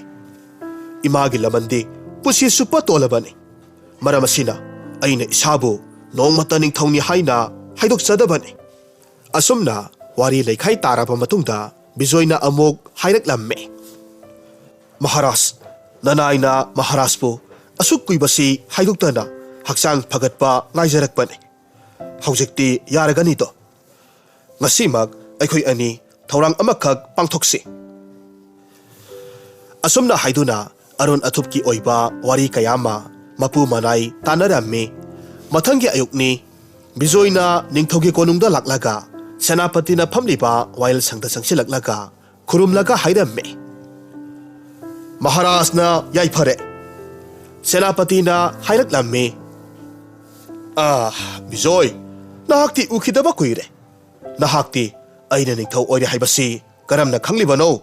ꯏꯃꯥꯒꯤ ꯂꯃꯟꯗꯤ ꯄꯨꯟꯁꯤ ꯆꯨꯞꯄ ꯇꯣꯜꯂꯕꯅꯤ꯫ ꯃꯔꯝ ꯑꯁꯤꯅ ꯑꯩꯅ ꯏꯁꯥꯕꯨ ꯅꯣꯡꯃꯇ ꯅꯤꯡꯊꯧꯅꯤ ꯍꯥꯏꯅ ꯍꯥꯏꯗꯣꯛꯆꯗꯕꯅꯤ"꯫ ꯑꯁꯨꯝꯅ ꯋꯥꯔꯤ ꯂꯩꯈꯥꯏ ꯇꯥꯔꯕ ꯃꯇꯨꯡꯗ ꯕꯤꯖꯣꯏꯅ ꯑꯃꯨꯛ ꯍꯥꯏꯔꯛꯂꯝꯃꯤ, "ꯃꯍꯥꯔꯥꯖ, ꯅꯅꯥꯏꯅ ꯃꯍꯥꯔꯥꯖꯄꯨ ꯑꯁꯨꯛ ꯀꯨꯏꯕꯁꯤ ꯍꯥꯏꯗꯣꯛꯇꯅ ꯍꯛꯆꯥꯡ ꯐꯒꯠꯄ ꯉꯥꯏꯖꯔꯛꯄꯅꯤ꯫ ꯍꯧꯖꯤꯛꯇꯤ ꯌꯥꯔꯒꯅꯤꯗꯣ꯫ ꯉꯁꯤꯃꯛ ꯑꯩꯈꯣꯏ ꯑꯅꯤ ꯊꯧꯔꯥꯡ ꯑꯃꯈꯛ ꯄꯥꯡꯊꯣꯛꯁꯤ꯫" ꯑꯁꯨꯝꯅ ꯍꯥꯏꯗꯨꯅ ꯑꯔꯣꯟ ꯑꯊꯨꯞꯀꯤ ꯑꯣꯏꯕ ꯋꯥꯔꯤ ꯀꯌꯥ ꯑꯃ ꯃꯄꯨ ꯃꯅꯥꯏ ꯇꯥꯟꯅꯔꯝꯃꯤ꯫ ꯃꯊꯪꯒꯤ ꯑꯌꯨꯛꯅꯤ꯫ ꯕꯤꯖꯣꯏꯅ ꯅꯤꯡꯊꯧꯒꯤ ꯀꯣꯅꯨꯡꯗ ꯂꯥꯛꯂꯒ ꯁꯦꯅꯥꯄꯇꯤꯅ ꯐꯝꯂꯤꯕ ꯋꯥꯌꯦꯜ ꯁꯪꯗ ꯆꯪꯁꯤꯜꯂꯛꯂꯒ ꯈꯨꯔꯨꯝꯂꯒ ꯍꯥꯏꯔꯝꯃꯤ, "ꯃꯍꯥꯔꯥꯖꯅ ꯌꯥꯏꯐꯔꯦ꯫" ꯁꯦꯅꯥꯄꯇꯤꯅ ꯍꯥꯏꯔꯛꯂꯝꯃꯤ, "ꯑꯥ, ꯕꯤꯖꯣꯏ, ꯅꯍꯥꯛꯇꯤ ꯎꯈꯤꯗꯕ ꯀꯨꯏꯔꯦ꯫ ꯅꯍꯥꯛꯇꯤ ꯑꯩꯅ ꯅꯤꯡꯊꯧ ꯑꯣꯏꯔꯦ ꯍꯥꯏꯕꯁꯤ ꯀꯔꯝꯅ ꯈꯪꯂꯤꯕꯅꯣ?"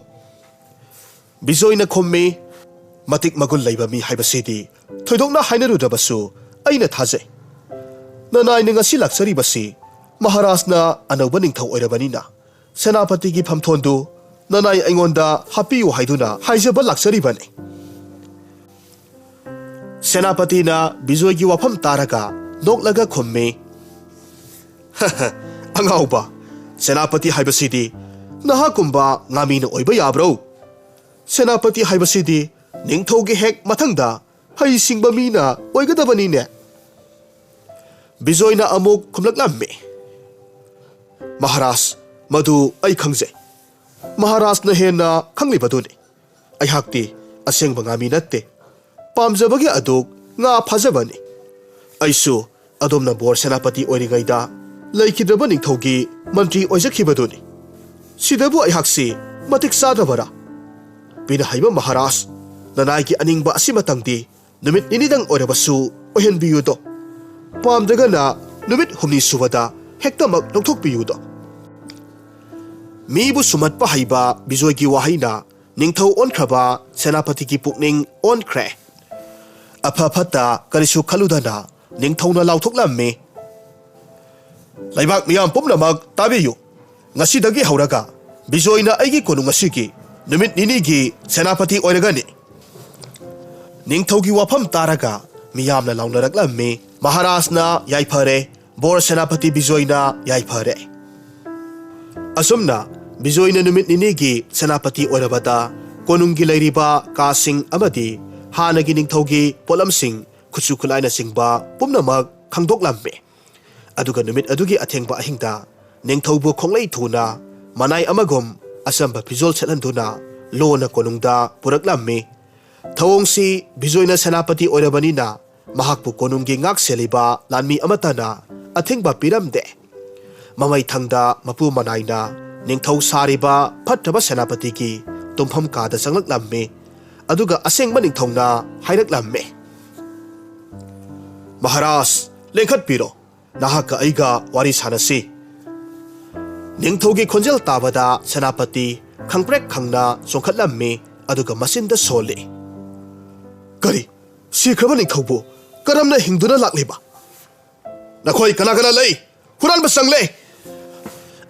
ꯕꯤꯖꯣꯏꯅ ꯈꯨꯝꯃꯤ, "ꯃꯇꯤꯛ ꯃꯒꯨꯟ ꯂꯩꯕ ꯃꯤ ꯍꯥꯏꯕꯁꯤꯗꯤ ꯊꯣꯏꯗꯣꯛꯅ ꯍꯥꯏꯅꯔꯨꯗ꯭ꯔꯕꯁꯨ ꯑꯩꯅ ꯊꯥꯖꯩ꯫ ꯅꯅꯥꯏꯅ ꯉꯁꯤ ꯂꯥꯛꯆꯔꯤꯕꯁꯤ ꯃꯍꯥꯔꯥꯖꯅ ꯑꯅꯧꯕ ꯅꯤꯡꯊꯧ ꯑꯣꯏꯔꯕꯅꯤꯅ ꯁꯦꯅꯥꯄꯇꯤꯒꯤ ꯐꯝꯊꯣꯟꯗꯨ ꯅꯅꯥꯏ ꯑꯩꯉꯣꯟꯗ ꯍꯥꯞꯄꯤꯌꯨ ꯍꯥꯏꯗꯨꯅ ꯍꯥꯏꯖꯕ ꯂꯥꯛꯆꯔꯤꯕꯅꯤ꯫" ꯁꯦꯅꯥꯄꯇꯤꯅ ꯕꯤꯖꯣꯏꯒꯤ ꯋꯥꯐꯝ ꯇꯥꯔꯒ ꯅꯣꯛꯂꯒ ꯈꯨꯝꯃꯤ, "ꯑꯉꯥꯎꯕ, ꯁꯦꯅꯥꯄꯇꯤ ꯍꯥꯏꯕꯁꯤꯗꯤ ꯅꯍꯥꯛꯀꯨꯝꯕ ꯉꯥꯃꯤꯅ ꯑꯣꯏꯕ ꯌꯥꯕ꯭ꯔꯣ? ꯁꯦꯅꯥꯄꯇꯤ ꯍꯥꯏꯕꯁꯤꯗꯤ ꯅꯤꯡꯊꯧꯒꯤ ꯍꯦꯛ ꯃꯊꯪꯗ ꯍꯩꯁꯤꯡꯕ ꯃꯤꯅ ꯑꯣꯏꯒꯗꯕꯅꯤꯅꯦ꯫" ꯕꯤꯖꯣꯏꯅ ꯑꯃꯨꯛ ꯈꯨꯝꯂꯛꯂꯝꯃꯤ, "ꯃꯍꯥꯔꯥꯖ, ꯃꯗꯨ ꯑꯩ ꯈꯪꯖꯩ꯫ ꯃꯍꯥꯔꯥꯖꯅ ꯍꯦꯟꯅ ꯈꯪꯂꯤꯕꯗꯨꯅꯤ꯫ ꯑꯩꯍꯥꯛꯇꯤ ꯑꯁꯦꯡꯕ ꯉꯥꯃꯤ ꯅꯠꯇꯦ꯫ ꯄꯥꯝꯖꯕꯒꯤ ꯑꯗꯨ ꯉꯥ ꯐꯥꯖꯕꯅꯤ꯫ ꯑꯩꯁꯨ ꯑꯗꯣꯝꯅ ꯕꯣꯔ ꯁꯦꯅꯥꯄꯇꯤ ꯑꯣꯏꯔꯤꯉꯩꯗ ꯂꯩꯈꯤꯗ꯭ꯔꯕ ꯅꯤꯡꯊꯧꯒꯤ ꯃꯟꯇ꯭ꯔꯤ ꯑꯣꯏꯖꯈꯤꯕꯗꯨꯅꯤ꯫ ꯁꯤꯗꯕꯨ ꯑꯩꯍꯥꯛꯁꯤ ꯃꯇꯤꯛ ꯆꯥꯗ꯭ꯔꯕꯔꯥ? ꯄꯤꯅ ꯍꯩꯕ ꯃꯍꯥꯔꯥꯖ, ꯅꯅꯥꯏꯒꯤ ꯑꯅꯤꯡꯕ ꯑꯁꯤꯃꯇꯪꯗꯤ ꯅꯨꯃꯤꯠ ꯅꯤꯅꯤꯗꯪ ꯑꯣꯏꯔꯕꯁꯨ ꯑꯣꯏꯍꯟꯕꯤꯌꯨꯗꯣ꯫ ꯄꯥꯝꯗ꯭ꯔꯒꯅ ꯅꯨꯃꯤꯠ ꯍꯨꯝꯅꯤ ꯁꯨꯕꯗ ꯍꯦꯛꯇꯃꯛ ꯂꯧꯊꯣꯛꯄꯤꯌꯨꯗꯣ꯫" ꯃꯤꯕꯨ ꯁꯨꯝꯍꯠꯄ ꯍꯩꯕ ꯕꯤꯖꯣꯏꯒꯤ ꯋꯥꯍꯩꯅ ꯅꯤꯡꯊꯧ ꯑꯣꯟꯈ꯭ꯔꯕ ꯁꯦꯅꯥꯄꯇꯤꯒꯤ ꯄꯨꯛꯅꯤꯡ ꯑꯣꯟꯈ꯭ꯔꯦ꯫ ꯑꯐ ꯐꯠꯇ ꯀꯔꯤꯁꯨ ꯈꯜꯂꯨꯗꯅ ꯅꯤꯡꯊꯧꯅ ꯂꯥꯎꯊꯣꯛꯂꯝꯃꯤ, "ꯂꯩꯕꯥꯛ ꯃꯤꯌꯥꯝ ꯄꯨꯝꯅꯃꯛ ꯇꯥꯕꯤꯌꯨ꯫ ꯉꯁꯤꯗꯒꯤ ꯍꯧꯔꯒ ꯕꯤꯖꯣꯏꯅ ꯑꯩꯒꯤ ꯀꯣꯅꯨꯡ ꯑꯁꯤꯒꯤ ꯅꯨꯃꯤꯠ ꯅꯤꯅꯤꯒꯤ ꯁꯦꯅꯥꯄꯇꯤ ꯑꯣꯏꯔꯒꯅꯤ꯫" ꯅꯤꯡꯊꯧꯒꯤ ꯋꯥꯐꯝ ꯇꯥꯔꯒ ꯃꯤꯌꯥꯝꯅ ꯂꯥꯎꯅꯔꯛꯂꯝꯃꯤ, "ꯃꯍꯥꯔꯥꯖꯅ ꯌꯥꯏꯐꯔꯦ, ꯕꯣꯔ ꯁꯦꯅꯥꯄꯇꯤ ꯕꯤꯖꯣꯏꯅ ꯌꯥꯏꯐꯔꯦ꯫" ꯑꯁꯨꯝꯅ ꯕꯤꯖꯣꯏꯅ ꯅꯨꯃꯤꯠ ꯅꯤꯅꯤꯒꯤ ꯁꯦꯅꯥꯄꯇꯤ ꯑꯣꯏꯔꯕꯗ ꯀꯣꯅꯨꯡꯒꯤ ꯂꯩꯔꯤꯕ ꯀꯥꯁꯤꯡ ꯑꯃꯗꯤ ꯍꯥꯟꯅꯒꯤ ꯅꯤꯡꯊꯧꯒꯤ ꯄꯣꯠꯂꯝꯁꯤꯡ, ꯈꯨꯠꯁꯨ ꯈꯨꯠꯂꯥꯏꯅꯆꯤꯡꯕ ꯄꯨꯝꯅꯃꯛ ꯈꯪꯗꯣꯛꯂꯝꯃꯤ꯫ ꯑꯗꯨꯒ ꯅꯨꯃꯤꯠ ꯑꯗꯨꯒꯤ ꯑꯊꯦꯡꯕ ꯑꯍꯤꯡꯗ ꯅꯤꯡꯊꯧꯕꯨ ꯈꯣꯡꯂꯩ ꯊꯨꯅ ꯃꯅꯥꯏ ꯑꯃꯒꯨꯝ ꯑꯆꯝꯕ ꯐꯤꯖꯣꯜ ꯁꯦꯠꯍꯟꯗꯨꯅ ꯂꯣꯟꯅ ꯀꯣꯅꯨꯡꯗ ꯄꯨꯔꯛꯂꯝꯃꯤ꯫ ꯊꯧꯑꯣꯡꯁꯤ ꯕꯤꯖꯣꯏꯅ ꯁꯦꯅꯥꯄꯇꯤ ꯑꯣꯏꯔꯕꯅꯤꯅ ꯃꯍꯥꯛꯄꯨ ꯀꯣꯅꯨꯡꯒꯤ ꯉꯥꯛ ꯁꯦꯜꯂꯤꯕ ꯂꯥꯟꯃꯤ ꯑꯃꯠꯇꯅ ꯑꯊꯤꯡꯕ ꯄꯤꯔꯝꯗꯦ꯫ ꯃꯃꯩ ꯊꯪꯗ ꯃꯄꯨ ꯃꯅꯥꯏꯅ ꯅꯤꯡꯊꯧ ꯁꯥꯔꯤꯕ ꯐꯠꯇꯕ ꯁꯦꯅꯥꯄꯇꯤꯒꯤ ꯇꯨꯝꯐꯝ ꯀꯥꯗ ꯆꯪꯂꯛꯂꯝꯃꯤ꯫ ꯑꯗꯨꯒ ꯑꯁꯦꯡꯕ ꯅꯤꯡꯊꯧꯅ ꯍꯥꯏꯔꯛꯂꯝꯃꯤ, "ꯃꯍꯥꯔꯥꯖ, ꯂꯦꯡꯈꯠꯄꯤꯔꯣ, ꯅꯍꯥꯛꯀ ꯑꯩꯒ ꯋꯥꯔꯤ ꯁꯥꯟꯅꯁꯤ꯫" ꯅꯤꯡꯊꯧꯒꯤ ꯈꯣꯟꯖꯦꯜ ꯇꯥꯕꯗ ꯁꯦꯅꯥꯄꯇꯤ ꯈꯪꯄ꯭ꯔꯦꯛ ꯈꯪꯅ ꯆꯣꯡꯈꯠꯂꯝꯃꯤ, ꯑꯗꯨꯒ ꯃꯆꯤꯟꯗ ꯁꯣꯜꯂꯤ, "ꯀꯔꯤ? ꯁꯤꯈ꯭ꯔꯕ ꯅꯤꯡꯊꯧꯕꯨ ꯀꯔꯝꯅ ꯍꯤꯡꯗꯨꯅ ꯂꯥꯛꯂꯤꯕ? ꯅꯈꯣꯏ ꯀꯅꯥ ꯀꯅꯥ ꯂꯩ? ꯍꯨꯔꯥꯟꯕ ꯆꯪꯂꯦ!"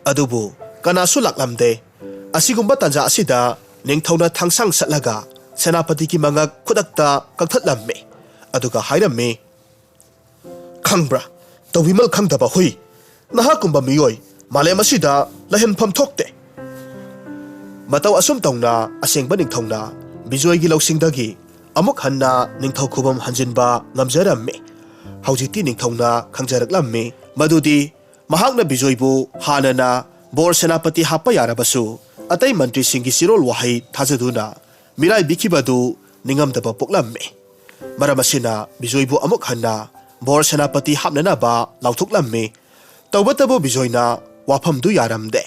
ꯑꯗꯨꯕꯨ ꯀꯅꯥꯁꯨ ꯂꯥꯛꯂꯝꯗꯦ꯫ ꯑꯁꯤꯒꯨꯝꯕ ꯇꯥꯟꯖꯥ ꯑꯁꯤꯗ ꯅꯤꯡꯊꯧꯅ ꯊꯥꯡꯁꯥꯡ ꯁꯠꯂꯒ ꯁꯦꯅꯥꯄꯇꯤꯒꯤ ꯃꯉꯛ ꯈꯨꯗꯛꯇ ꯀꯛꯊꯠꯂꯝꯃꯤ, ꯑꯗꯨꯒ ꯍꯥꯏꯔꯝꯃꯤ, "ꯈꯪꯕ꯭ꯔꯥ, ꯇꯧꯕꯤꯃꯜ ꯈꯪꯗꯕ ꯍꯨꯏ, ꯅꯍꯥꯛꯀꯨꯝꯕ ꯃꯤꯑꯣꯏ ꯃꯥꯂꯦꯝ ꯑꯁꯤꯗ ꯂꯩꯍꯟꯐꯝ ꯊꯣꯛꯇꯦ꯫" ꯃꯇꯧ ꯑꯁꯨꯝ ꯇꯧꯅ ꯑꯁꯦꯡꯕ ꯅꯤꯡꯊꯧꯅ ꯕꯤꯖꯣꯏꯒꯤ ꯂꯧꯁꯤꯡꯗꯒꯤ ꯑꯃꯨꯛ ꯍꯟꯅ ꯅꯤꯡꯊꯧ ꯈꯨꯕꯝ ꯍꯟꯖꯤꯟꯕ ꯉꯝꯖꯔꯝꯃꯤ꯫ ꯍꯧꯖꯤꯛꯇꯤ ꯅꯤꯡꯊꯧꯅ ꯈꯪꯖꯔꯛꯂꯝꯃꯤ ꯃꯗꯨꯗꯤ ꯃꯍꯥꯛꯅ ꯕꯤꯖꯣꯏꯕꯨ ꯍꯥꯟꯅꯅ ꯕꯣꯔ ꯁꯦꯅꯥꯄꯇꯤ ꯍꯥꯞꯄ ꯌꯥꯔꯕꯁꯨ, ꯑꯇꯩ ꯃꯟꯇ꯭ꯔꯤꯁꯤꯡꯒꯤ ꯆꯤꯔꯣꯜ ꯋꯥꯍꯩ ꯊꯥꯖꯗꯨꯅ ꯃꯤꯔꯥꯏꯕꯤꯈꯤꯕꯗꯨ ꯅꯤꯡꯉꯝꯗꯕ ꯄꯣꯛꯂꯝꯃꯤ꯫ ꯃꯔꯝ ꯑꯁꯤꯅ ꯕꯤꯖꯣꯏꯕꯨ ꯑꯃꯨꯛ ꯍꯟꯅ ꯕꯣꯔ ꯁꯦꯅꯥꯄꯇꯤ ꯍꯥꯞꯅꯅꯕ ꯂꯥꯎꯊꯣꯛꯂꯝꯃꯤ꯫ ꯇꯧꯕꯇꯕꯨ ꯕꯤꯖꯣꯏꯅ ꯋꯥꯐꯝꯗꯨ ꯌꯥꯔꯝꯗꯦ꯫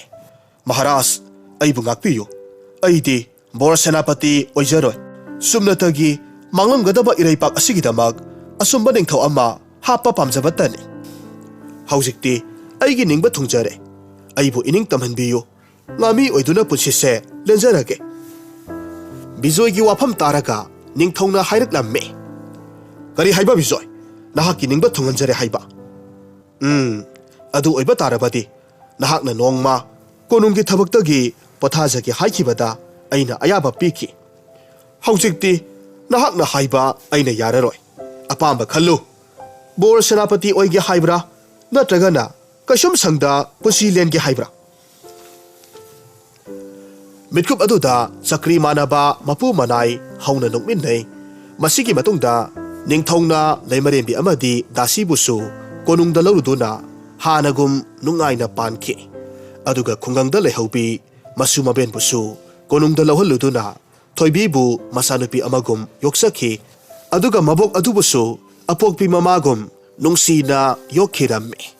"ꯃꯍꯥꯔꯥꯖ, ꯑꯩꯕꯨ ꯉꯥꯛꯄꯤꯌꯨ꯫ ꯑꯩꯗꯤ ꯕꯣꯔ ꯁꯦꯅꯥꯄꯇꯤ ꯑꯣꯏꯖꯔꯣꯏ꯫ ꯆꯨꯝꯅꯇꯒꯤ ꯃꯥꯡꯂꯝꯒꯗꯕ ꯏꯔꯩꯄꯥꯛ ꯑꯁꯤꯒꯤꯗꯃꯛ ꯑꯆꯨꯝꯕ ꯅꯤꯡꯊꯧ ꯑꯃ ꯍꯥꯞꯄ ꯄꯥꯝꯖꯕꯇꯅꯤ꯫ ꯍꯧꯖꯤꯛꯇꯤ ꯑꯩꯒꯤ ꯅꯤꯡꯕ ꯊꯨꯡꯖꯔꯦ꯫ ꯑꯩꯕꯨ ꯏꯅꯤꯡ ꯇꯝꯍꯟꯕꯤꯌꯨ꯫ ꯉꯥꯃꯤ ꯑꯣꯏꯗꯨꯅ ꯄꯨꯟꯁꯤꯁꯦ ꯂꯦꯟꯖꯔꯒꯦ꯫" ꯕꯤꯖꯣꯏꯒꯤ ꯋꯥꯐꯝ ꯇꯥꯔꯒ ꯅꯤꯡꯊꯧꯅ ꯍꯥꯏꯔꯛꯂꯝꯃꯤ, "ꯀꯔꯤ ꯍꯥꯏꯕ ꯕꯤꯖꯣꯏ? ꯅꯍꯥꯛꯀꯤ ꯅꯤꯡꯕ ꯊꯨꯡꯍꯟꯖꯔꯦ ꯍꯥꯏꯕ? ꯎꯝ, ꯑꯗꯨ ꯑꯣꯏꯕ ꯇꯥꯔꯕꯗꯤ ꯅꯍꯥꯛꯅ ꯅꯣꯡꯃ ꯀꯣꯅꯨꯡꯒꯤ ꯊꯕꯛꯇꯒꯤ ꯄꯣꯊꯥꯖꯒꯦ ꯍꯥꯏꯈꯤꯕꯗ ꯑꯩꯅ ꯑꯌꯥꯕ ꯄꯤꯈꯤ꯫ ꯍꯧꯖꯤꯛꯇꯤ ꯅꯍꯥꯛꯅ ꯍꯥꯏꯕ ꯑꯩꯅ ꯌꯥꯔꯔꯣꯏ꯫ ꯑꯄꯥꯝꯕ ꯈꯜꯂꯨ꯫ ꯕꯣꯔ ꯁꯦꯅꯥꯄꯇꯤ ꯑꯣꯏꯒꯦ ꯍꯥꯏꯕ꯭ꯔꯥ, ꯅꯠꯇ꯭ꯔꯒꯅ ꯀꯩꯁꯨꯝ ꯁꯪꯗ ꯄꯨꯟꯁꯤ ꯂꯦꯟꯒꯦ ꯍꯥꯏꯕ꯭ꯔꯥ?" ꯃꯤꯠꯀꯨꯞ ꯑꯗꯨꯗ ꯆꯀ꯭ꯔꯤ ꯃꯥꯟꯅꯕ ꯃꯄꯨ ꯃꯅꯥꯏ ꯍꯧꯅ ꯅꯣꯛꯃꯤꯟꯅꯩ꯫ ꯃꯁꯤꯒꯤ ꯃꯇꯨꯡꯗ ꯅꯤꯡꯊꯧꯅ ꯂꯩꯃꯔꯦꯟꯕꯤ ꯑꯃꯗꯤ ꯗꯥꯁꯤꯕꯨꯁꯨ ꯀꯣꯅꯨꯡꯗ ꯂꯧꯔꯨꯗꯨꯅ ꯍꯥꯟꯅꯒꯨꯝ ꯅꯨꯡꯉꯥꯏꯅ ꯄꯥꯟꯈꯤ꯫ ꯑꯗꯨꯒ ꯈꯨꯡꯒꯪꯗ ꯂꯩꯍꯧꯕꯤ ꯃꯁꯨ ꯃꯕꯦꯟꯕꯨꯁꯨ ꯀꯣꯅꯨꯡꯗ ꯂꯧꯍꯜꯂꯨꯗꯨꯅ ꯊꯣꯏꯕꯤꯕꯨ ꯃꯆꯥꯅꯨꯄꯤ ꯑꯃꯒꯨꯝ ꯌꯣꯛꯆꯈꯤ꯫ ꯑꯗꯨꯒ ꯃꯕꯣꯛ ꯑꯗꯨꯕꯨꯁꯨ ꯑꯄꯣꯛꯄꯤ ꯃꯃꯥꯒꯨꯝ ꯅꯨꯡꯁꯤꯅ ꯌꯣꯛꯈꯤꯔꯝꯃꯤ꯫